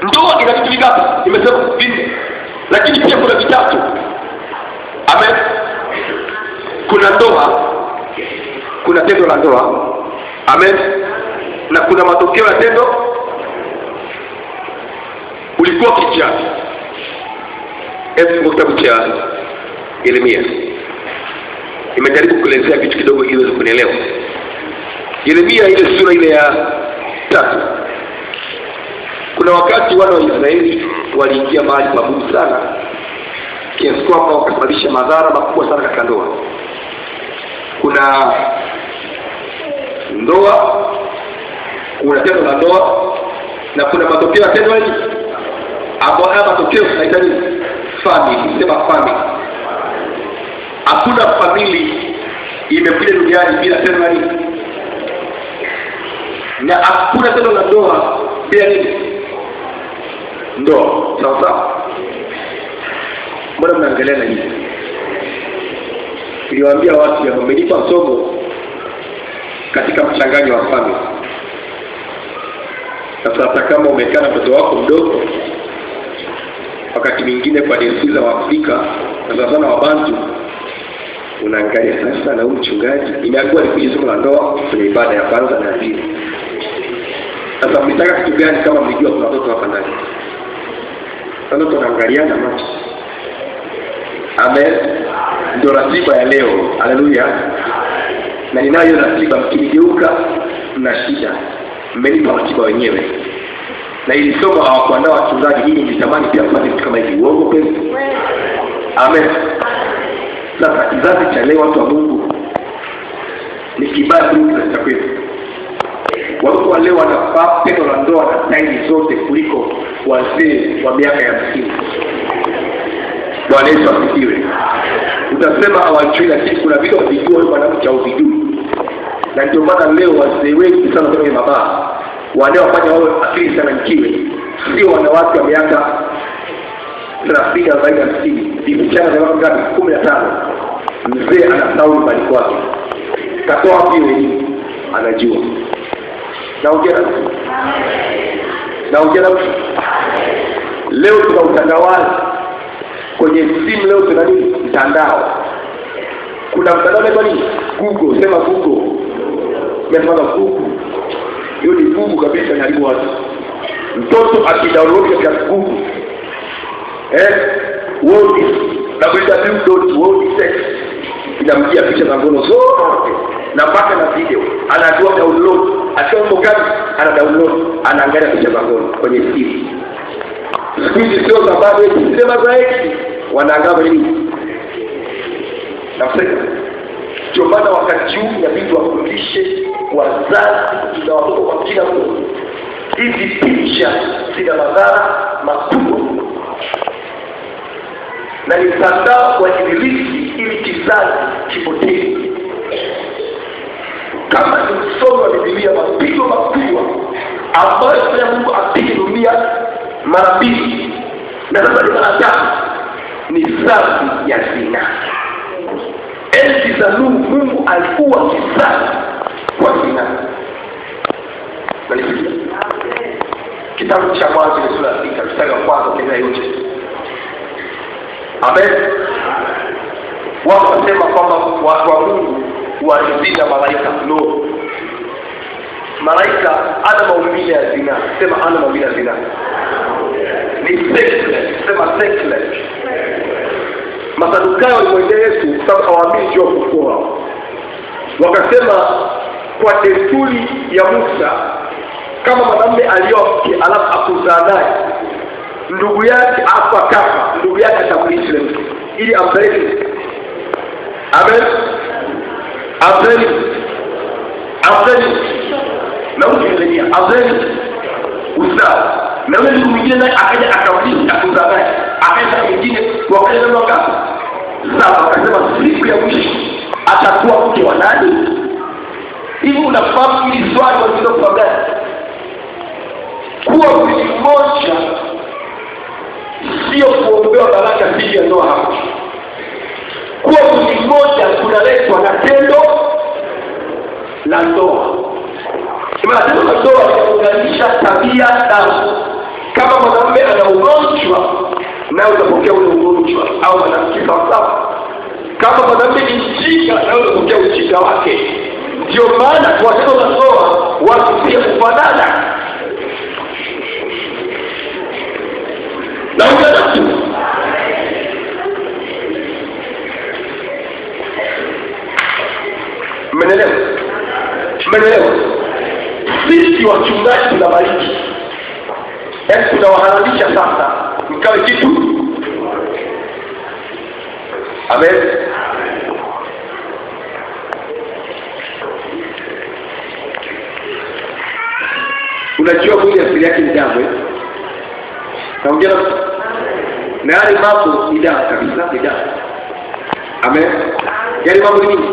Ndoa ina vitu vingapi? Nimesema vinne, lakini pia kuna vitatu. Amen. Kuna ndoa, kuna tendo la ndoa. Amen. Na kuna matokeo ya tendo. Ulikuwa kijana. Hebu kitabu cha Yeremia. Nimejaribu kuelezea kitu kidogo ili uweze kunielewa. Yeremia ile sura ile ya 3. Kuna wakati wana wa Israeli waliingia mahali pagumu sana kiasi kwamba wakasababisha madhara makubwa sana katika ndoa. Kuna ndoa, kuna tendo la ndoa na kuna matokeo ya tendo hili. Hapo haya matokeo tunaita nini? Family. Sema family. Hakuna family imekuja duniani bila tendo la nini? Na hakuna tendo la ndoa bila nini? Ndoa. Sawa sawa? Mbona mnaangalia na nini? Niliwaambia watu ya mmenipa somo katika mchanganyo wa family. Sasa hata kama umekaa na mtoto wako mdogo, wakati mwingine kwa desturi za Waafrika na sana Wabantu, unaangalia sasa na huyu mchungaji imeambiwa alikuja somo la ndoa kwenye ibada ya kwanza na ya pili. Sasa mlitaka kitu gani kama mlijua kuna watoto hapa ndani? Sasa tunaangaliana macho. Amen. Ndio ratiba ya leo. Haleluya. Na ninayo ratiba, mkinigeuka mna shida. Mmenipa ratiba wenyewe. Na ili somo hawakuandaa wachungaji, ili nilitamani pia kupata kitu kama hivi. Uongo kweli? Amen. Sasa kizazi cha leo, watu wa Mungu, ni kibaya kuliko kizazi cha kwetu. Watu wa leo wanafaa tendo la ndoa na staili zote kuliko wazee wa miaka ya 50. Bwana Yesu asifiwe. Utasema hawajui, lakini kuna vitu vijua wewe mwanamke hauvijui. Na ndio maana leo wazee wengi sana kwenye mabaa wanaofanya wao akili sana nkiwe sio wanawake wa miaka 30, 40, 50, vijana wa miaka ngapi? 15. Mzee anasahau nyumbani kwake. Katoa wapi elimu? Anajua. Naongea na leo tuna utandawazi kwenye simu. Leo tuna nini? Mtandao. Kuna mtandao unaitwa nini? Google. Sema Google. Sema Google. Hiyo ni Google kabisa, inaharibu watu. Mtoto akidownload katika Google world www.worldsex inamjia picha za ngono zote na mpaka na video. Anajua download, akiwa mbokani ana download, anaangalia picha za ngono kwenye simu. Siku hizi sio sababu eti sinema za eti wanaangalia nini? Nafsika. Ndio maana wakati huu inabidi wafundishe wazazi na watoto kwa kila mtu. Hizi picha zina madhara makubwa. Na ni mtandao wa ibilisi ili kizazi kipotee. Kama Biblia mapigo makubwa ambayo fanya Mungu apige dunia mara mbili na sasa ni mara tatu ni dhambi ya zinaa. Enzi za Nuhu Mungu alikuwa kizazi kwa zinaa. Nalisikia kitabu cha Mwanzo ile sura ya 6 mstari wa kwanza ukiendelea yote. Amen. Wao wasema kwamba watu wa Mungu walizina malaika. No, malaika ana maumbile ya zinaa. Sema ana maumbile ya zinaa. Ni sexless. Sema sexless. Masadukayo walimwendea Yesu kwa sababu hawaamini juu ya ufufuo wao. Wakasema kwa desturi ya Musa, kama mwanamume alioa mke alafu akuzaa naye, ndugu yake afa kafa, ndugu yake atamrithi yule mke ili ampeleke. Amen. Amen. Amen. Na huyu Yeremia, amen. Uzao. Na yule ndugu mwingine naye akaja akamrithi akuzaa naye, akaja mwingine wakaja na wangapi? Sasa akasema siku ya mwisho atakuwa mke wa nani? Hivi unafahamu hili swali wazito kwa gani? Kuwa mwili mmoja sio kuombewa baraka dhidi ya ndoa hapo. Kuwa mwili mmoja kunaletwa na tendo la ndoa. Maana tendo la ndoa linaunganisha tabia damu. Kama mwanamume ana ugonjwa, nawe utapokea ule ugonjwa, au mwanamke sawa. Kama mwanamume ni mjinga, nawe utapokea ujinga wake. Ndio maana kwa tendo la ndoa watu pia kufanana. Na mtu mmenelewa? Mmenelewa? Sisi wachungaji tunabariki, yaani tunawahalalisha sasa mkawe kitu. Amen. Unajua mwili asili yake ni damu, eh? Naongea na yale mambo ni damu kabisa, ni damu. Amen. Yale mambo ni nini?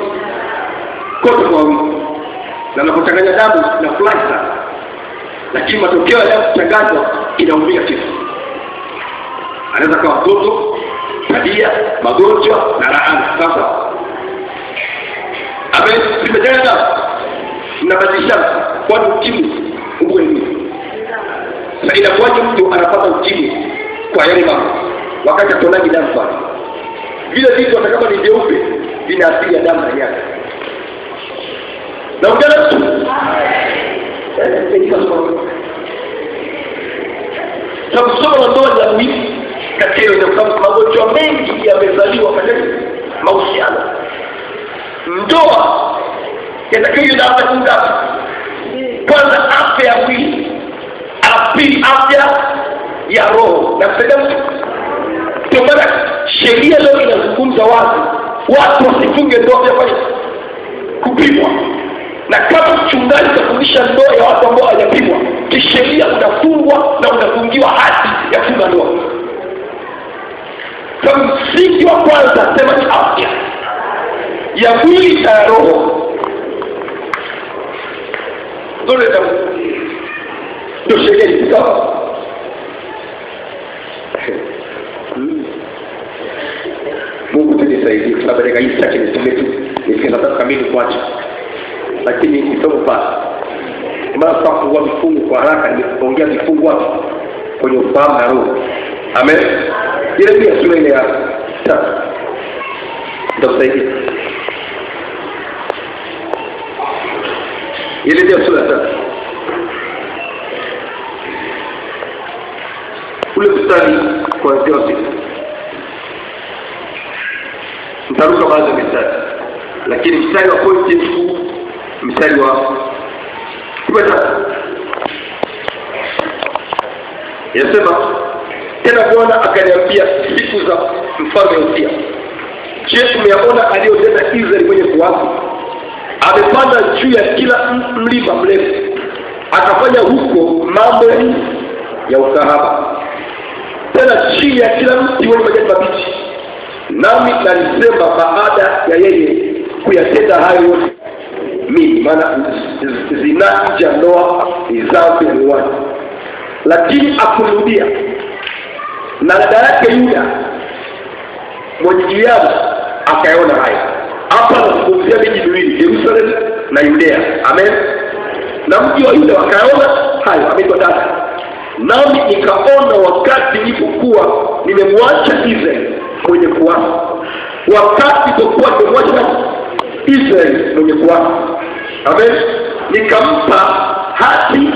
Kote kwa wingi. Na unapochanganya damu na furahi sana, lakini matokeo ya kuchanganywa inaumia kitu. Anaweza kuwa mtoto, tabia, magonjwa na laana. Sasa amen, simechanganya damu, mnabadilishana. Kwani ukimwi uko nini? Sasa inakuwaje mtu anapata ukimwi kwa yale mambo wakati atonagi damu pale? Vile vitu hata kama ni vyeupe vina asili ya damu ndani yake. Na ungana mtu sababu somo la ndoa ni la muhimu katika hiyo, kwa sababu magonjwa mengi yamezaliwa katika mahusiano. Ndoa yatakiwa iwe na afya ngapi? Kwanza afya ya mwili, pili afya ya roho. Na kusaidia mtu. Ndio maana sheria leo inazungumza wazi, watu wasifunge ndoa bila kufanya kupimwa. Na kama mchungaji utafundisha ndoa ya watu ambao hawajapimwa, kisheria unafungwa na unafungiwa hati ya kufunga ndoa. Kwa msingi wa kwanza sema ni afya ya mwili na ya roho. Ndio sheria iko. Mungu tunisaidie kwa sababu dakika hii sitaki nisome tu nifike saa 3 kamili kuacha, lakini nisome basi. Maana sasa kwa vifungu kwa haraka, nimeongea vifungu wapi kwenye ufahamu na roho. Amen. Ile pia sura ile ya 3 nitakusaidia. Ile pia sura ya 3 ule mstari kuanzia wa 6. Nitaruka baadhi ya mistari, lakini mstari wa pointi mstari wa 13 inasema, tena Bwana akaniambia siku za mfalme Yosia, je, umeyaona aliyotenda Israeli mwenye kuasi? Amepanda juu ya kila mlima mrefu, akafanya huko mambo ya ukahaba, tena chini ya kila mti wenye majani mabichi. Nami nalisema baada ya yeye kuyatenda hayo yote, mimi. Maana zinaa nje ya ndoa ni dhambi ya liwani. Lakini akunirudia. Na dada yake Yuda mwenye Gileadi akayaona haya. Hapa anazungumzia miji miwili, Yerusalemu na Yudea. Amen. Na mji wa Yuda wakaona hayo, ameitwa dada. Nami nikaona wakati nilipokuwa nimemwacha Israeli mwenye kuasi. Wakati nilipokuwa nimemwacha Israeli mwenye kuasi. Amen. Nikampa hati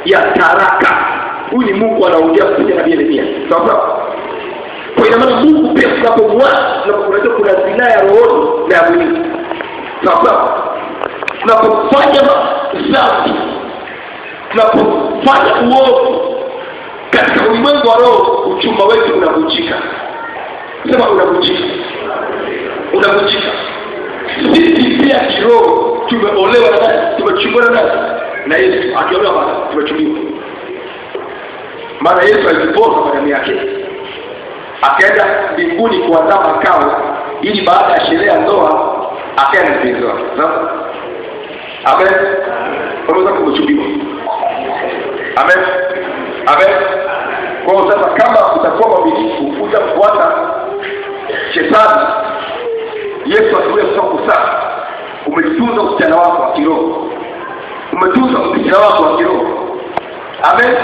ya taraka. Huyu ni Mungu anaongea kupitia nabii Yeremia. Sawa sawa. Kwa ina maana Mungu pia tunapomwasi, tunapojua kuna zinaa ya rohoni na ya mwilini. Sawa sawa. Tunapofanya dhambi, tunapofanya uovu katika ulimwengu wa roho, uchumba wetu unavunjika. Sema unavunjika. Unavunjika. Sisi pia kiroho tumeolewa na nani? Tumechumbiwa na nani? Na Yesu. Akiolewa bana, tumechumbiwa. Maana Yesu alipoza kwa damu yake akaenda mbinguni kuandaa makao, ili baada ya sherehe ya ndoa akaenda mpenzi wake. Sawa? Amen. Unaweza kumchumbiwa. Amen. Amen. Kwa hiyo sasa kama utakuwa mwaminifu, utafuata shetani, Yesu atakuja kukusafi. Umetunza usichana wako wa kiroho. Umetunza usichana wako wa kiroho. Amen.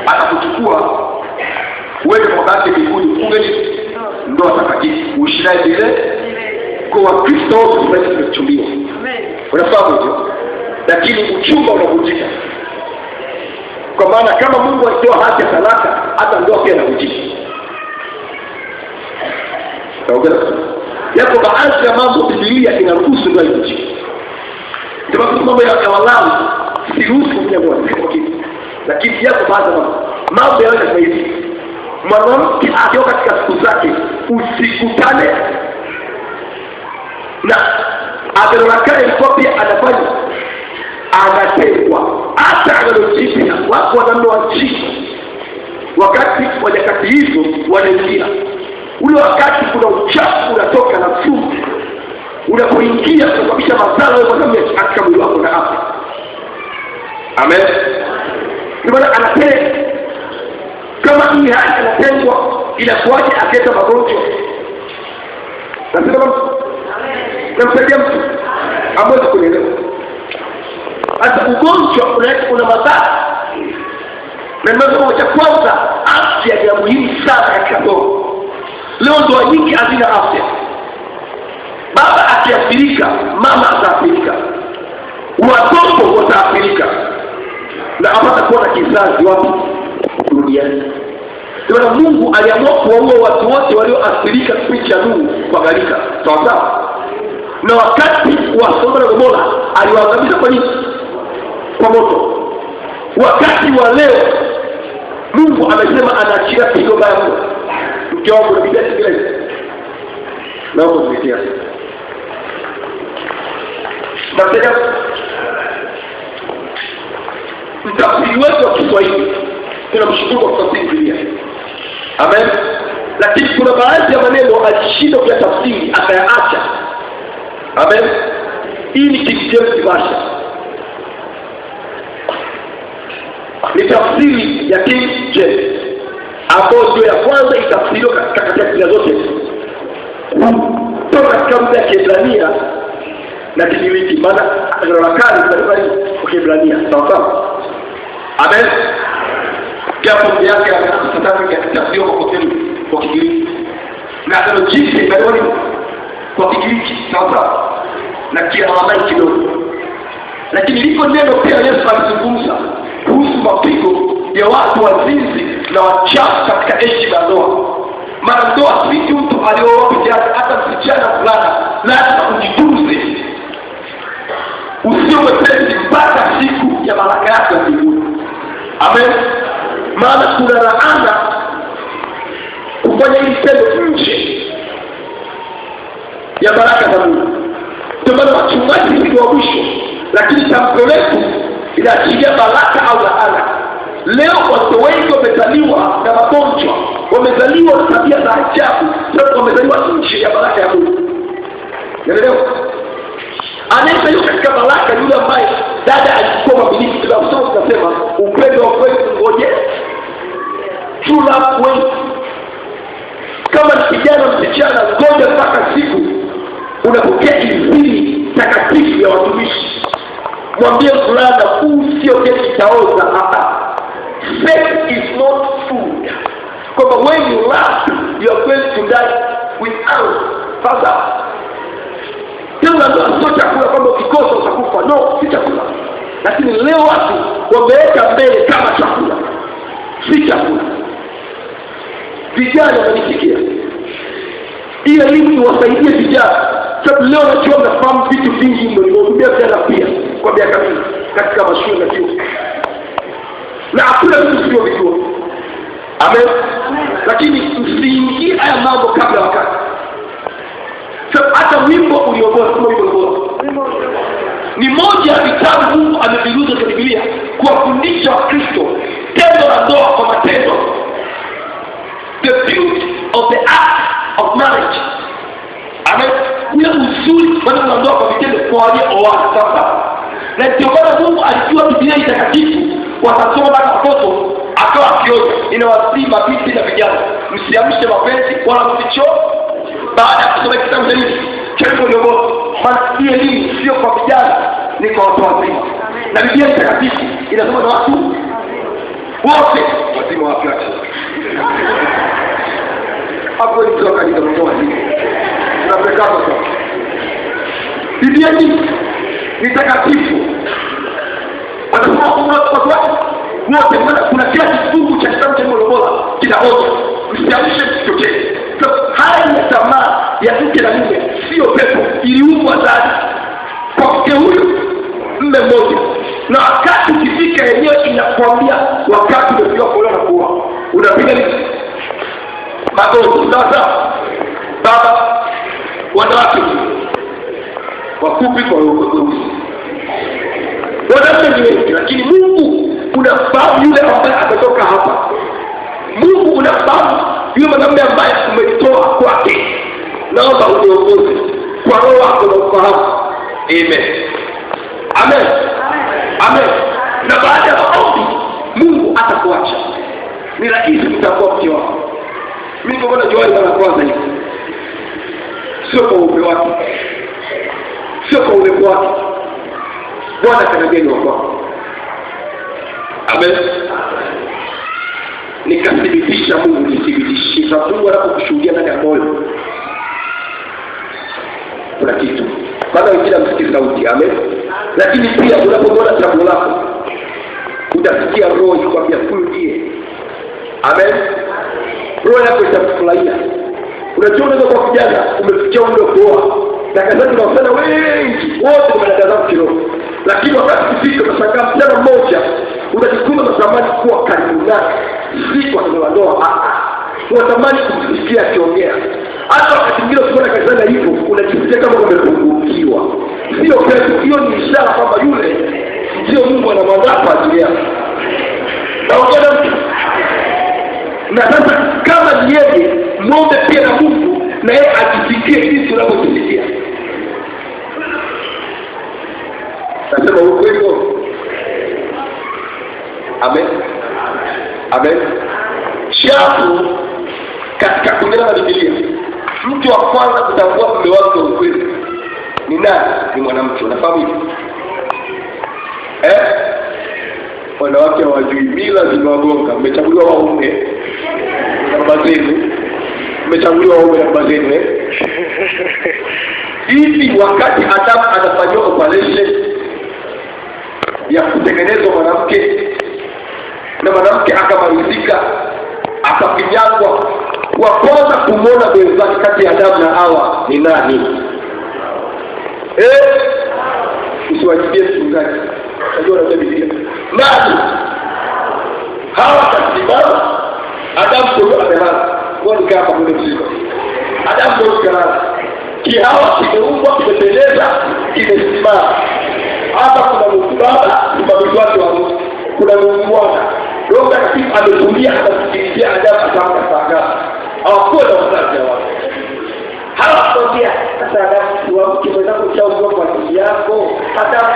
Atakuchukua uende kwa baba mbinguni, ufunge ndoa takatifu, uishi naye milele. Kwa Wakristo wote tunaweza kuchumbiwa. Unafahamu hivyo? Lakini uchumba unavunjika. Kwa maana kama Mungu alitoa haki ya talaka, hata ndoa pia inavunjika. Yako baadhi ya mambo Biblia inaruhusu ndoa ivunjike. Ndio mambo ya Walawi siruhusu kuvunja ndoa, lakini yako baadhi ya mambo yanaweza hivi. Mwanamke akiwa katika siku zake usikutane na Agano la Kale ilikuwa pia anafanya anatengwa. Hata Agano Jipya wako wanaume wa chini wakati wa nyakati hizo wanaingia ule wakati, kuna uchafu unatoka na sumu unapoingia kusababisha madhara wewe mwanaume katika mwili wako na afya. Amen. Ndio maana anatengwa. Kama hii hali anatengwa, inakuwaje akileta magonjwa? Nasema namsaidia mtu ambaye kuelewa. Hata ugonjwa una madhara. Na mambo cha kwanza, afya ni muhimu sana katika ndoa. Leo ndoa nyingi hazina afya. Baba akiathirika, mama ataathirika, watoto wataathirika, na hapatakuwa na kizazi wapi duniani. Ndio Mungu aliamua kuwaua watu wote walioathirika kipindi cha Nuhu kwa gharika. Sawa sawa. Na wakati wa Sodoma na Gomora aliwaangamiza kwa nini? Kwa moto. Wakati wa leo Mungu amesema anaachilia pigo baya mno. Mke wangu na Biblia Kiingereza. Naomba unitia. Nasema mtafsiri wetu wa Kiswahili tunamshukuru kwa kutafsiri Biblia. Amen. Lakini kuna baadhi ya maneno alishindwa kuyatafsiri akayaacha. Amen. Hii ni King James Version. Ni tafsiri ya King James ambayo ndio ya kwanza itafsiriwa katika Biblia zote kutoka katika lugha ya Kiebrania na Kigiriki. Maana Agano la Kale lilikuwa ni kwa Kiebrania. Sawa sawa. Amen. Japo yake akataka yakatafsiriwa kwa Kigiriki. Na Agano Jipya ilikuwa ni kwa Kigiriki. Sawa sawa. Na Kiaramai kidogo. Lakini liko neno pia Yesu alizungumza kuhusu mapigo ya watu wazinzi na wachafu katika heshima ya ndoa. Maana ndoa si mtu alioa peke yake, hata msichana fulana lazima ujitunze, usiwe mwepesi mpaka siku ya baraka yako ya mbinguni. Amen. Maana kuna laana kufanya hili tendo nje ya baraka za Mungu. Ndio maana wachungaji si wa mwisho, lakini tamko letu inaachilia baraka au laana. Leo watu wengi wamezaliwa na magonjwa, wamezaliwa na tabia za ajabu, sababu wamezaliwa nje ya baraka ya Mungu. Naelewa? Anayezaliwa katika baraka Ngoje. True love waits. Kama ni kijana msichana, ngoja mpaka siku unapokea idhini takatifu ya watumishi. Mwambie mvulana, huu sio keki itaoza. Sex is not food. Kwamba when you love, you are going to die without. Sasa tendo la ndoa sio chakula kwamba ukikosa utakufa. No, si chakula. Lakini leo watu wameweka mbele kama chakula. Si chakula. Vijana wananisikia. Hii elimu iwasaidie vijana. Sababu leo najua mnafahamu vitu vingi mno. Nimehudumia vijana pia kwa miaka mingi katika mashule na vyuo. Na hakuna vitu msivyovijua. Amen. Lakini msiingie haya mambo kabla wakati. Sababu hata wimbo uliobora, kama wimbo uliobora ni moja ya vitabu Mungu ameviruhusu katika Biblia kuwafundisha Wakristo tendo la ndoa kwa matendo. The beauty of the act of marriage. Amen. Ule uzuri wa tendo la ndoa kwa vitendo kwa waliooana. Sasa na ndio maana Mungu alijua Biblia ni takatifu, watasoma mpaka watoto, akawa akionya, ninawasihi mabinti na vijana, msiamshe mapenzi wala msicho baada ya kusoma kitabu cha nini cha Wimbo Uliobora. Maana hii elimu sio kwa vijana, ni kwa watu wazima. Na Biblia ni takatifu, inasoma na watu wote wazima. Wapi wapi hapo ni kutoka kanisa mtu wazima tunapeleka hapo. Biblia ni takatifu, watasoma watu wote. Maana kuna kila kifungu cha kitabu cha Wimbo Uliobora kinaonya, msiamshe, msichochee. Hali ya tamaa ya mke na mume sio pepo, iliumbwa ndani kwa mke huyu mume mmoja, na wakati ukifika yenyewe inakwambia wakati umefika kuolewa na kuoa, unapiga nini magoti. Sawa sawa. Baba, wanawake wafupi kwa weusi, wanaume ni wengi, lakini Mungu unafahamu yule ambaye ametoka hapa. Mungu unafahamu yule mwanamume ambaye umetoa kwake. Naomba uniongoze kwa roho wako na ufahamu. Amen. Amen. Amen. Na baada ya maombi Mungu atakuacha. Ni rahisi kutambua mke wako. Mimi nilipoona Joel mara kwanza hivi, sio kwa upe wake, sio kwa urefu wake, Bwana akaniambia ni wa kwako. Amen. Nikathibitisha, Mungu nithibitishe. Mungu anapokushuhudia ndani ya moyo kuna kitu. Maana wengine hamsikii sauti. Amen. Lakini pia unapomwona chaguo lako utasikia roho ikikwambia huyu ndiye. Amen. Roho yako itakufurahia. Unajua unaweza kuwa kijana umefikia umri wa kuoa, dada zetu na wasichana wengi wote ni madada zangu kiroho, lakini wakati ukifika utashangaa msichana mmoja utajikuta unatamani kuwa karibu naye, si kwa tendo la ndoa, unatamani kumsikia akiongea. Hata wakati mwingine ukiona kanisani hivyo unajisikia kama umepungukiwa. Sio pepo, hiyo ni ishara kwamba yule ndio Mungu anamwandaa kwa ajili yako. Naongea na mtu. Na sasa kama ni yeye, muombe pia na Mungu na yeye ajisikie jinsi unavyojisikia. Nasema ukweli huo. Amen. Amen. Shafu katika kuendana na Biblia, mtu wa kwanza kutambua mume wake wa ukweli ni nani? Ni mwanamke. Unafahamu hivi? Wanawake hawajui, mila zimewagonga. Mmechaguliwa waume na baba zenu, mmechaguliwa waume na baba zenu. Hivi wakati Adamu anafanyiwa operation ya kutengenezwa mwanamke, na mwanamke akamalizika, akafinyangwa, wa kwanza kumwona mwenzake kati ya Adamu na Hawa ni nani? Usiwajibie mchungaji, unajua unajua Biblia. Nani? Hawa kasimama, Adamu ndio amelala. Kwa nini hapa kuna mzigo? Adamu ndio kalala. Kihawa kimeumbwa, kimependeza, kimesimama. Hapa kuna Mungu Baba, msimamizi wake wa Mungu. Kuna Mungu Mwana. Roho Mtakatifu ametulia, anasikilizia Adamu atamka saa ngapi. Hawakuwa na wazazi hawa. Hawakwambia sasa Adamu tuamke mwenzako ushauriwa kwa ajili yako. Adamu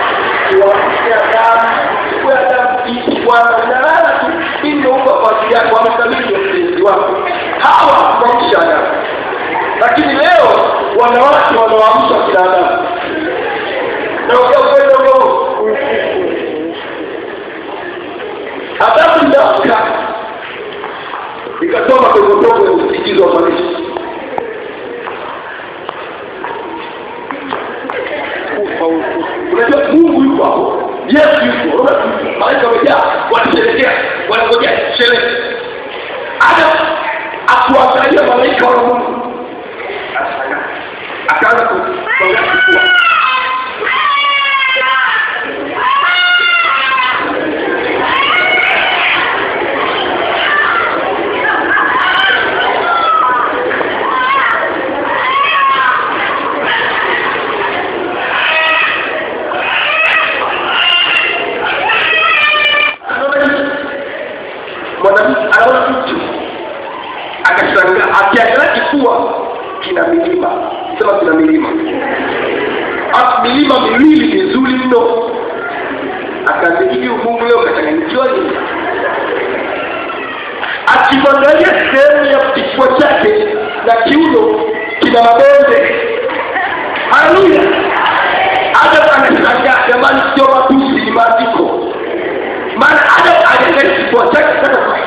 tuamke, Adamu wewe, Adamu ishi Bwana, unalala tu. yako amthamini mlinzi wako. Hawa kuamsha Adamu. Lakini leo wanawake wanawaamsha kila Adamu. Na ukweli ndio Adamu ndaoka ikatoka kwenye ya usingizi wa maisha. Unajua Mungu yuko hapo, Yesu yuko, malaika wamejaa, wanasherehekea, wanangojea sherehe. Adam akuangalia malaika wa Mungu, akaanza kuangalia. Anaona mtu akashangaa, akiangalia kifua kina milima. Sema kina milima. Milima miwili mizuri mno. Akaangalia Mungu leo kachanganyikiwa nini? Akiangalia sehemu ya kifua chake na kiuno kina mabonde. Haleluya. Adam anashangaa, jamani, sio matusi, ni maandiko. Maana Adam aliangalia kifua chake sana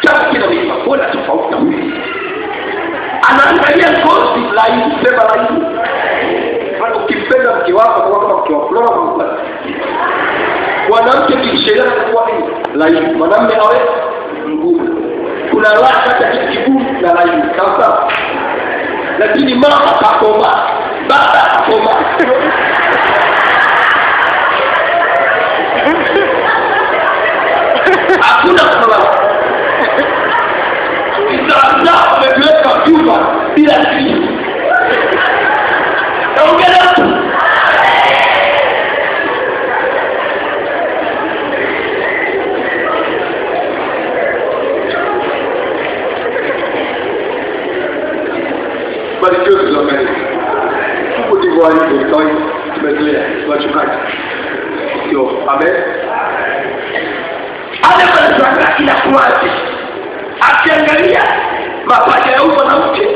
chake kina milima, mbona tofauti na huyu? Anaangalia ngozi laini, sema laini. Maana ukimpenda mke wako kwa kama mke wako, unaona mwanamke kisheria kwa nini laini, mwanamume awe mgumu. Kuna raha kati ya kigumu na laini, sawa? Lakini mama kakoma, baba kakoma. Hakuna sababu. Sasa wameweka vyuma bila sisi. Naongea na barikiwe tunaangalia. Huko ndivyo walivyo kawaida, tumezoea wachungaji. Sio, amen. Adam anashangaa inakuwaje? Akiangalia mapaja ya huyo mwanamke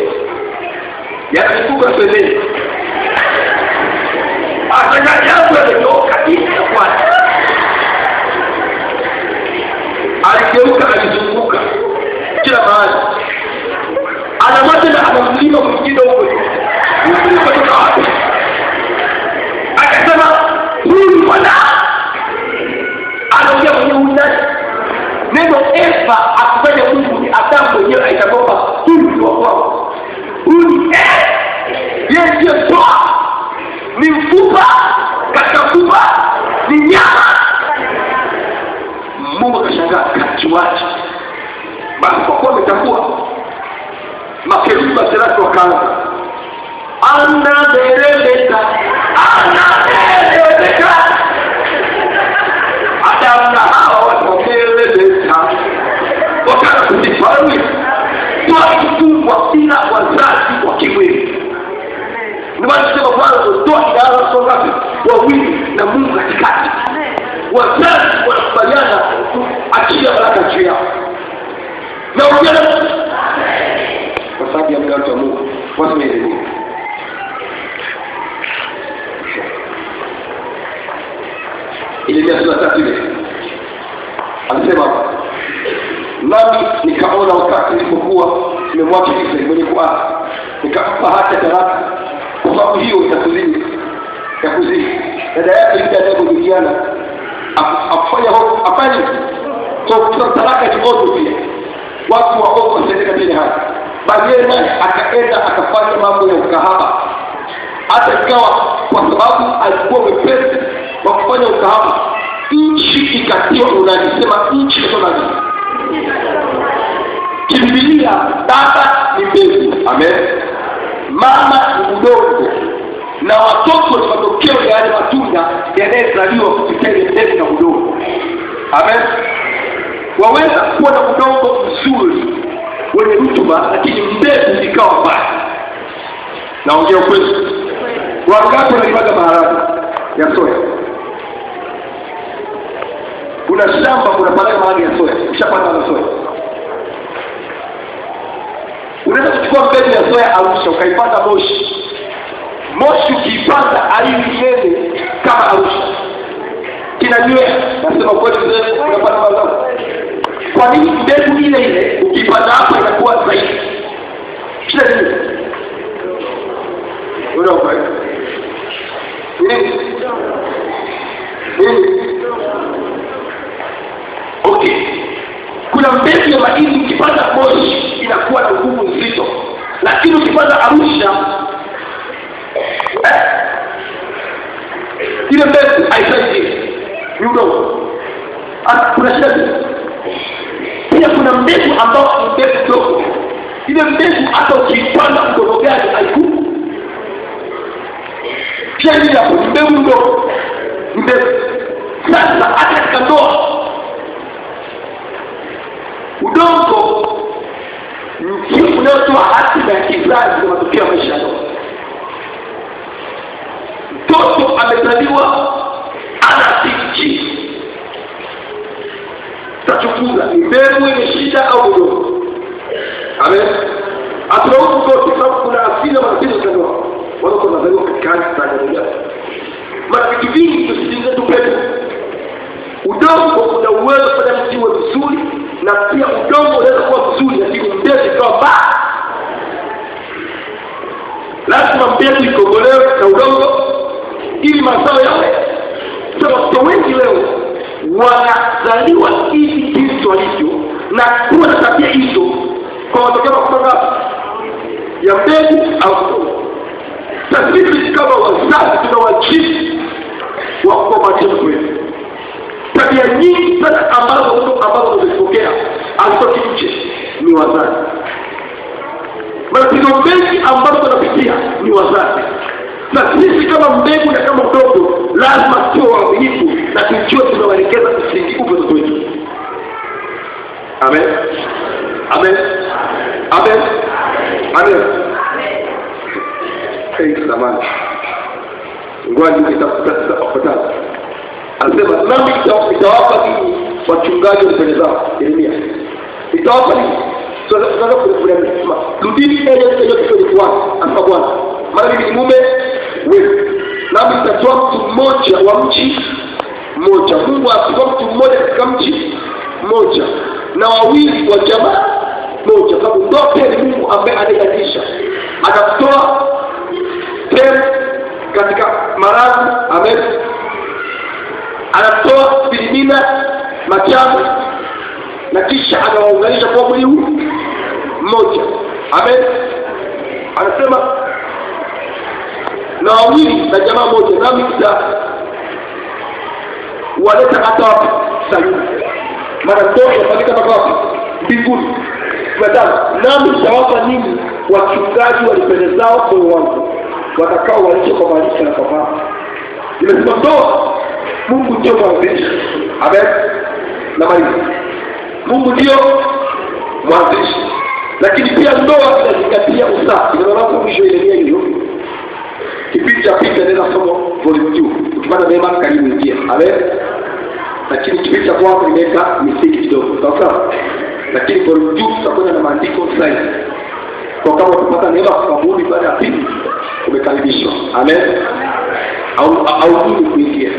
yamekuwa pembeni. Ashangaa yangu yametoka inakuwaje? Aligeuka alizunguka kila mahali. Anamwacha na anamlima mwingine huko. Huyu kutoka wapi? Akasema huyu mwana anaongea mwenyewe huyu nani? Neno Eva akufanya Mungu ni Adamu mwenyewe aitakwamba huyu ni wa kwangu. Huyu ni yeye ndiye toa. Ni mfupa katika mfupa, ni nyama. Mungu akashangaa kachuaje? Basi kwa kuwa ametambua, makerubi maserafi wakaanza anameremeta, anameremeta. Adamu na Hawa wakameremeta, wakaanza kusifu. Haleluya. Ndoa ikifungwa bila wazazi wa kimwili, ndio maana tunasema mwanzo ndoa inaanza watu ngapi? Wawili na Mungu katikati. Wazazi wanakubaliana kuachia baraka juu yao. Na ukiona kwa sababu ya muda wa Mungu, waseme nini? Ile sura 3 ile anasema, nami nikaona wakati nilipokuwa nimemwacha Israeli mwenye kuasi, nikampa hata talaka kwa sababu hiyo ya kuzini. Dada yake yule anayejuliana afanya afanye kwa talaka kidogo pia. Watu wa ovu wasitendeka tena haki. Bali yeye naye akaenda akafanya mambo ya ukahaba. Hata ikawa kwa sababu alikuwa mwepesi wa kufanya ukahaba, nchi ikatiwa unajisi. Sema nchi ikatiwa unajisi. Kimbilia baba ni mbegu, amen. Mama ni udongo, na watoto ni matokeo ya yale matunda yanayozaliwa kupitia ile mbegu na udongo. Amen. Waweza kuwa na udongo mzuri wenye rutuba, lakini mbegu ikawa mbaya. Naongea ukweli. Wangapi wanalimaga maharage ya soya? Kuna shamba unapanda maharage ya soya, ushapanda na soya. Unaweza kuchukua mbegu ya soya Arusha ukaipanda Moshi. Moshi ukiipanda haiwi nene kama Arusha, kinanywea. Nasema kweli mzee, unapata mazao. Kwa nini mbegu ile ile ukipanda hapa inakuwa zaidi? Shida nini? Unaona nini? Nini? Okay, kuna mbegu ya mahindi ukipanda Moshi inakuwa na nguvu nzito, lakini ukipanda Arusha ile mbegu haisaidii, ni udongo. Kuna shida pia. Kuna mbegu ambayo ni mbegu ndogo, ile mbegu hata ukiipanda mkono gani haikui. Pia nini hapo? Ni mbegu ndogo, ni mbegu. Sasa hata katika ndoa udongo ndio unaotoa hatima ya kizazi na matokeo ya maisha ya ndoa. Mtoto amezaliwa ana CG, tachunguza ni mbegu yenye shida au udongo. Amen. Hatulaumu mtoto sababu kuna asili ya matatizo katika ndoa. Watoto wanazaliwa katika hali za ajabu. Mara vitu vingi tusiingize tu pepo. Udongo una uwezo kufanya mti uwe mzuri, na pia udongo unaweza kuwa mzuri lakini mbegu ikawa mbaya. Lazima mbegu ikogolewe na udongo ili mazao yawe. Sasa watoto wengi leo wanazaliwa hivi jinsi walivyo na kuwa na tabia hizo kwa matokeo makubwa ya mbegu au udongo. Sasa sisi kama wazazi tuna wajibu wa kuwa watoto wetu. Tabia nyingi sana ambazo watoto ambazo wamezipokea hazitoki nje, ni wazazi. Matatizo mengi ambayo tunapitia ni wazazi. Na sisi kama mbegu na kama udongo lazima tuwe waaminifu na tujue tunawaelekeza msingi upi watoto wetu. Amen. Amen. Amen. Amen. Hey, samani. Ngoja nitafuta. Anasema nami nitawapa ninyi wachungaji wapendezao. Yeremia. Nitawapa ninyi. Sasa kuna msema, rudini enyi nyote kwa Bwana, asema Bwana. Maana mimi ni mume wenu. Nami nitatoa mtu mmoja wa mji mmoja. Mungu atatoa mtu mmoja katika mji mmoja na wawili wa jamaa moja, sababu ndoa pia ni Mungu ambaye anayeanzisha. Atatoa tena katika maradhi, amen. Anatoa filimina machano na kisha anawaunganisha kwa mwili huu mmoja. Amen. Anasema na wawili na jamaa moja, nami waleta hata wapi? Sayuni. Maana ndoa inafanyika mpaka wapi? Mbinguni. Nami nitawapa ninyi wachungaji walipendezao moyo wangu, watakao walishe kwa maarifa na kwa fahamu. Nimesema ndoa Mungu ndio mwanzilishi. Amen. Na maliza. Mungu ndio mwanzilishi. Lakini pia ndoa inazingatia usafi. Ndio maana mwisho ile hiyo. Kipindi cha pili nenda somo volume 2. Ukipata neema karibu ingia. Amen. Lakini kipindi cha kwanza nimeweka misingi kidogo. Sawa sawa. Lakini volume 2 tutakwenda na maandiko zaidi. Kwa kama ukipata neema kwa Mungu baada ya pili umekaribishwa. Amen. Au nini kuingia.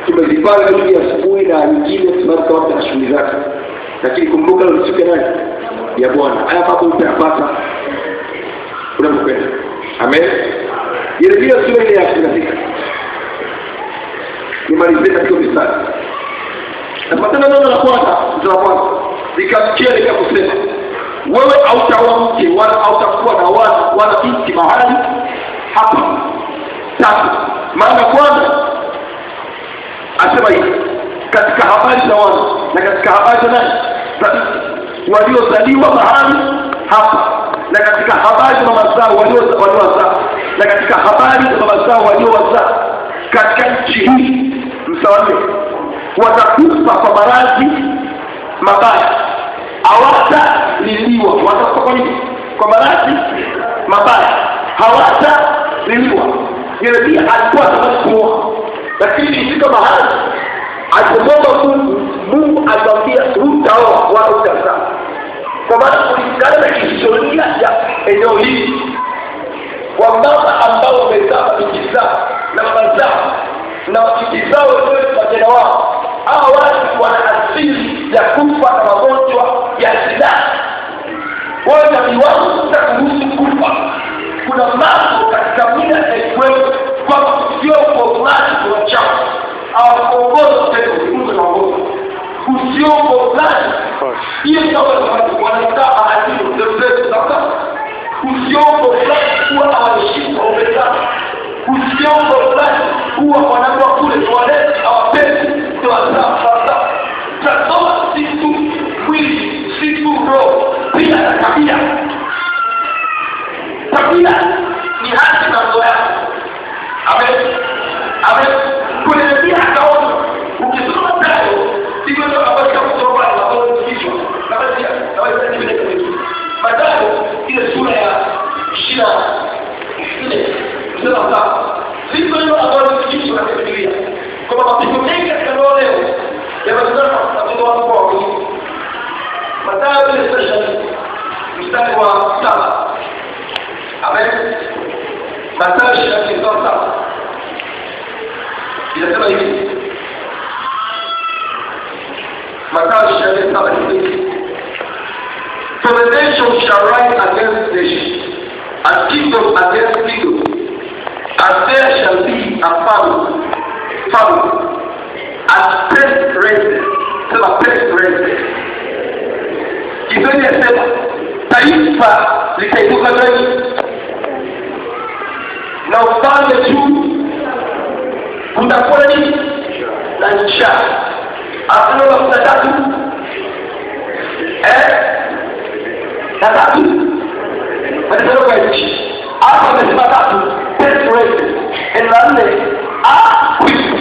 Tumezipanga hivi asubuhi na nyingine tunaanza wapi na shughuli zake. Lakini kumbuka leo siku ya nani? Ya Bwana. Haya mambo utayapata unapokwenda. Amen. Yeremia sura ile ya 16. Nimalizie katika mistari. Napatana neno la kwanza, mstari wa kwanza. Nikamchia kusema, wewe hautaoa mke wala hautakuwa na wana wala binti mahali hapa. Tatu, maana Bwana asema hivi katika habari za wana na katika habari za nani? Za binti waliozaliwa mahali hapa, na katika habari za mama zao waliowazaa, na katika habari za baba zao waliowazaa katika nchi hii, msawalie, watakufa kwa maradhi mabaya, hawataliliwa. Watakufa kwa nini? Kwa maradhi mabaya, hawataliliwa. Yeremia alikuwa anatamani kuoa, lakini ilifika mahali alipomwomba Mungu, Mungu alimwambia hutaoa wala hutazaa. Kwa maana kulingana na historia ya eneo hili, wamama ambao wamezaa mabinti zao na mama zao na mabinti zao wenyewe vijana wao, hawa watu wana asili ya kufa na magonjwa ya zinaa. Wewe nabii wangu sitakuruhusu kufa. Kuna mambo katika mila haikuwepo kwamba sio kwa fulani kuna uchafu, hawakuongoza tena, Mungu anaongoza. Usio kwa fulani, hiyo ndio wanaita maadili zetu sasa. Usio kwa fulani huwa hawaheshimu waume zao. Usio kwa fulani huwa wanakuwa kule toilet hawapendi ndoa zao. Sasa tunasoma si tu mwili, si tu roho, pia na tabia. Tabia ni haki na ndoa yako. Amen. Amen. Kuna tabia akaona. Ukisoma Mathayo, sivyo ndio ambacho kusoma pale ambapo ni kichwa. Na basi na basi ni kile. Mathayo ile sura ya 24 mstari wa 7. Sivyo ndio ambacho ni kichwa katika Biblia. Kwa mapigo mengi katika ndoa leo yametokana na mtoto wako kwa wingi. Mathayo ile sura ya 24 mstari wa 7. Amen. Mathayo 24:7 inasema hivi. Mathayo 24:7 hivi. For the nation shall rise against nation, and kingdom against kingdom, and there shall be a famine, and pestilence. Sema pestilence. Kiswahili yasema taifa litainuka zaidi na ufalme juu, kutakuwa nini na njaa. Asilo la tatu na tatu matendo kwa nchi hapa amesema tatu pestilence, na nne earthquake.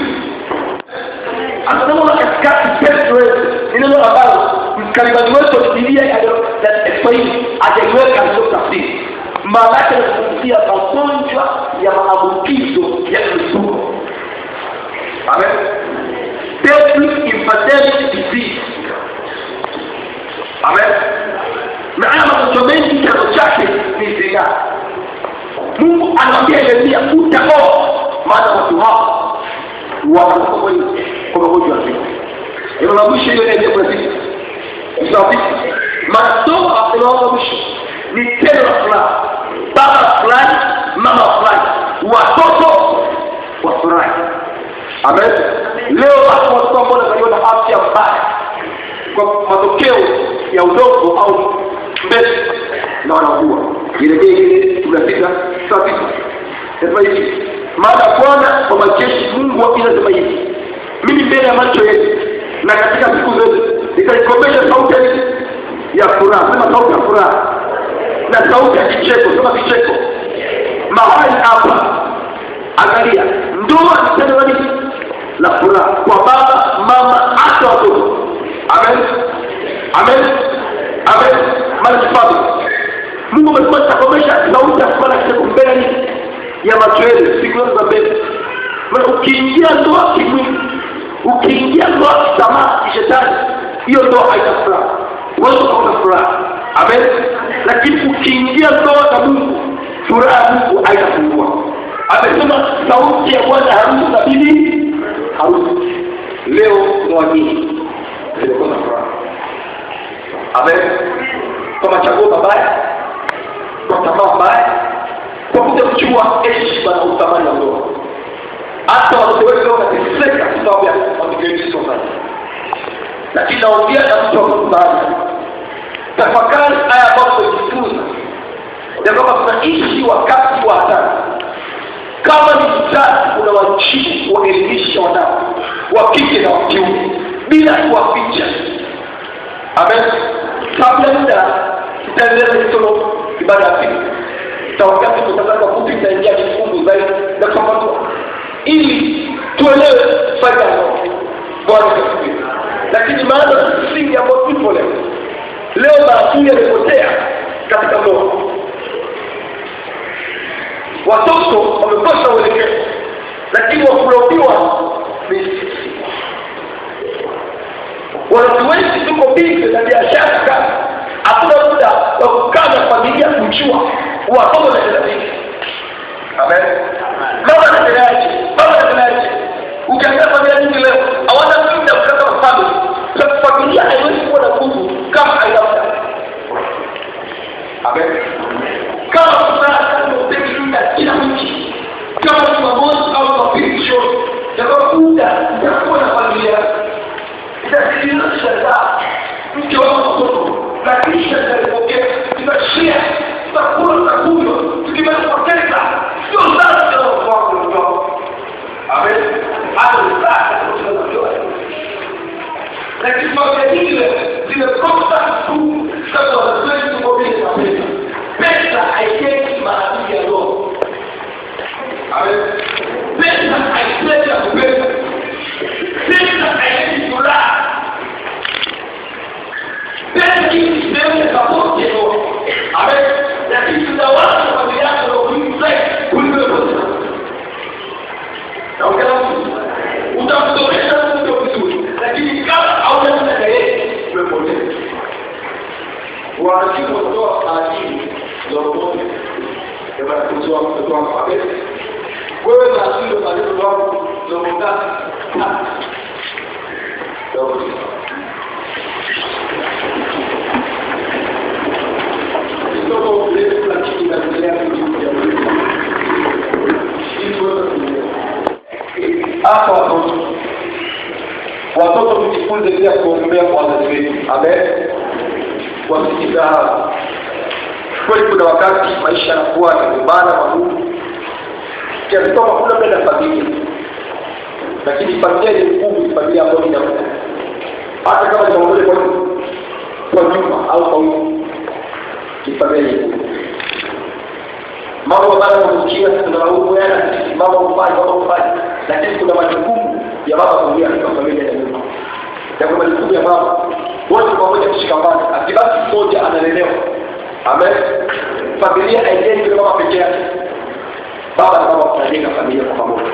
Anasema katikati pestilence ni neno ambalo mkalimani wetu wa Biblia ya Kiswahili hajaiweka hiyo tafsiri. Maana yake inazungumzia magonjwa ya maambukizo ya mlipuko. Amen. Deadly infectious disease. Amen. Na haya magonjwa mengi chanzo chake ni zinaa. Mungu anamwambia Yeremia, utaoa, maana watu hao wanakufa kwa magonjwa ya zinaa. Neno la mwisho hiyo ndio kwa sisi. Mstari Mandoa neno la mwisho ni tendo la furaha. Baba fulani, mama fulani, watoto wafurahi. Amen. Leo watu watoto ambao wanazaliwa na afya mbaya kwa matokeo ya udongo au mbegu na wanakuwa. Yeremia ile 16:9. Sema hivi, maana Bwana wa majeshi Mungu wa Israeli sema hivi, mimi mbele ya macho yenu na katika siku zetu nitaikomesha sauti ya furaha. Sema sauti ya furaha na sauti ya kicheko. Sema kicheko. Mahali hapa angalia, ndoa ni tendo la furaha kwa baba, mama, hata watoto. Amen. Amen. Amen. Mali Mungu amesema nitakomesha sauti ya furaha na kicheko mbele ya macho yenu siku zote za mbele. Maana ukiingia ndoa kimwili, ukiingia ndoa tamaa kishetani, hiyo ndoa haina furaha. Wewe utaona furaha. Amen. Lakini ukiingia ndoa na Mungu, furaha ya Mungu haitapungua. Amesema sauti ya bwana harusi na bibi harusi. Leo ndoa nyingi zimekuwa na furaha. Amen. Kwa machaguo mabaya, kwa tamaa mbaya, kwa kutokuchukua heshima na uthamani wa ndoa. Hata watoto wetu wanateseka kwa sababu ya matukio yetu sana. Lakini naongea na mtu wa kubali. Tafakari haya ambayo tumejifunza ya kwamba tunaishi wakati wa hatari. Kama ni mzazi, una wajibu kuwaelimisha wanao wa kike na wa kiume bila kuwaficha. Amen. Kabla muda tutaendelea kisomo ibada ya pili. Tutaongea kwa fupi, tutaingia kifungu zaidi na kufafanua ili tuelewe faida ya ndoa. Bwana asifiwe. Lakini maana msingi ambao tupo leo, leo maadili yamepotea katika ndoa. Watoto wamekosa uelekeo, lakini wakulaumiwa ni sisi. Watu wengi tuko busy na biashara, kazi, hakuna kujua watoto wanacheza vipi. Amen. Mama anaendeleaje? Baba anaendeleaje? Ukiangalia familia nyingi leo hawana muda kukaa kama family. Sababu familia haiwezi kuwa na nguvu kama haina muda. Amen. Kama tunataka kutenga muda kila wiki, kama Jumamosi au Jumapili jioni, ya muda utakuwa na familia, itasikiliza shida mke wako, watoto, na kisha tutapokea, tutashare, tutakula, tutakunywa, tukimaliza kupesa, sio sasa ndio wako watoto. Amen. Hata sasa tunajua. Lakini familia nyingi zimekosa nguvu sababu wazazi kwa vile na pesa. Pesa haijengi maadili ya roho. Amen. Pesa haileti kupenda. Pesa haileti furaha. Pesa ni sehemu ya sapoti ya roho. Amen. Lakini tunawapa familia yako roho muhimu zaidi kuliko pesa. Na utamsomesha mtu vizuri, lakini kama hauna muda yeye umepotea. Wajibu kutoa maadili za umoja. Kama kutoa mtoto wako amen. Wewe maadili za mtoto wako za umoja. Mtoto mrefu lakini anaendelea kujifunza. Hapa watoto tujifunze pia kuombea kwa wazazi wetu. Amen. Wasijisahau. Kweli kuna wakati maisha yanakuwa yamebana magumu, kiasi kwamba hakuna muda na familia. Lakini familia yenye nguvu ni familia ambayo ina muda. Hata kama ni mmoja kwa juma au kwa wiki, ni familia yenye nguvu. Mambo ambayo yanakukia tunalaumu yana mama ufanye, mama ufanye, lakini kuna majukumu ya baba kuingia katika familia ya nyumba. Na kuna majukumu ya mama wote pamoja kushikamana. Akibaki mmoja analelewa. Amen. Familia haijengi mama peke yake. Baba na mama wanajenga familia kwa pamoja.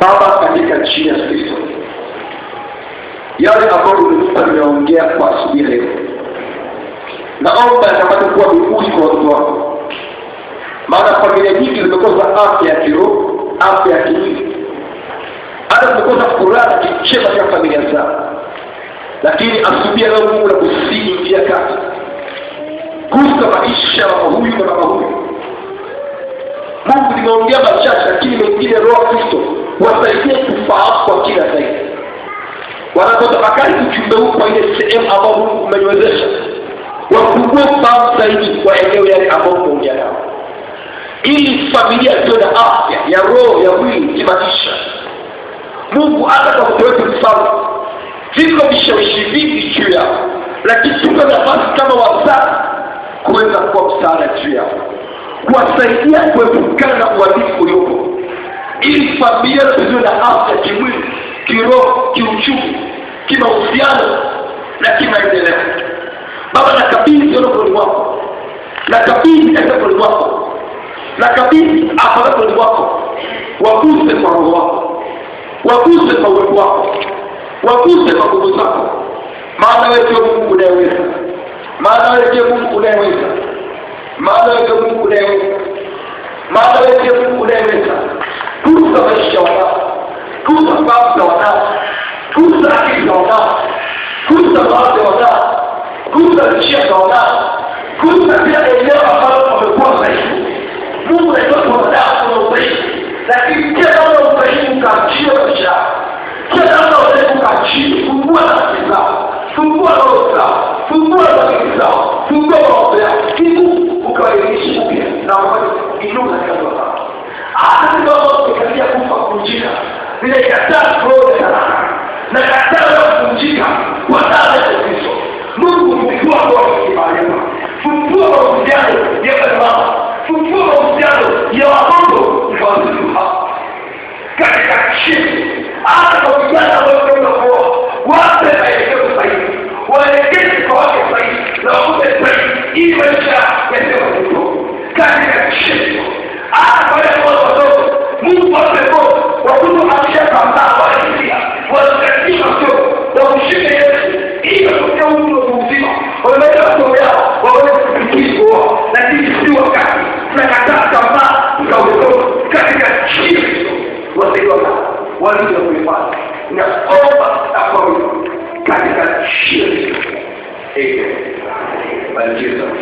Baba, katika jina la Kristo, yale ambayo umenipa nimeongea kwa asubuhi leo, naomba yakapate kuwa mihuri kwa watoto wako. Maana familia nyingi zimekosa afya ya kiroho, afya ya kimwili, hata zimekosa furaha na kicheko katika familia zao. Lakini asubuhi leo Mungu nakusihi, ingia kati, gusa maisha ya mama huyu na baba huyu. Mungu, nimeongea machache, lakini mengine Roho Kristo wasaidie kufahamu kwa kina zaidi. Wanapotafakari ujumbe huu kwa ile sehemu ambayo Mungu umeniwezesha, wafungue ufahamu zaidi kwa eneo yale ambayo umeongea nao, ili familia ziwe na afya ya roho, ya mwili, kimaisha. Mungu, hata kwa mtoto wetu mfalme, viko vishawishi vingi juu yao, lakini tupe nafasi kama wazazi kuweza kuwa msaada juu yao, kuwasaidia kuepukana na uhalifu uliopo, ili familia ziwe na afya kimwili, kiroho, kiuchumi, kimahusiano na kimaendeleo. Baba, nakabidhi mikononi mwako, nakabidhi katika mikononi mwako, nakabidhi hapa mikononi mwako. Waguse kwa roho wako, waguse kwa uwepo wako, waguse kwa nguvu zako. Maana wewe ndiye Mungu unayeweza, maana wewe ndiye Mungu unayeweza, maana wewe ndiye Mungu unayeweza, maana wewe ndiye Mungu unayeweza. Gusa maisha ya wanao, gusa fahamu za wanao, gusa akili za wanao, gusa mawazo ya wanao, gusa njia za wanao, gusa kila eneo ambalo wamekuwa dhaifu. Mungu anajua kwa wanao kuna udhaifu, lakini kila namna udhaifu ukaachie maisha yao, kila namna udhaifu ukaachie. Fungua nafsi zao, fungua roho zao, fungua akili zao, fungua mawazo yao, ili ukawaelimishe upya na wapate kuinuka katika ndoa zao. Hata kama umekaribia kufa kuvunjika, ninaikataa roho ya talaka, nakataa roho ya kuvunjika kwa damu ya Kristo. Mungu, fungua roho ya mahali, fungua mahusiano ya baba, fungua mahusiano ya watoto na wazazi wao katika chini. Hata kwa vijana wanaokwenda kuoa, wape maelekezo sahihi, waelekeze kwa wake sahihi na wakupe sahihi, ili maisha yasiwe mazito katika chini. Hata kwa wale ambao wadogo, Mungu wape roho wakutohamisha tamaa wanaisia, wazingatie masomo, wamshike Yesu ili watokee umri wa uzima, wamemaliza masomo yao waweze kufikia walivyokuifanya. Naomba na kuamini katika jina la Yesu. Amen. Barikiwe sana.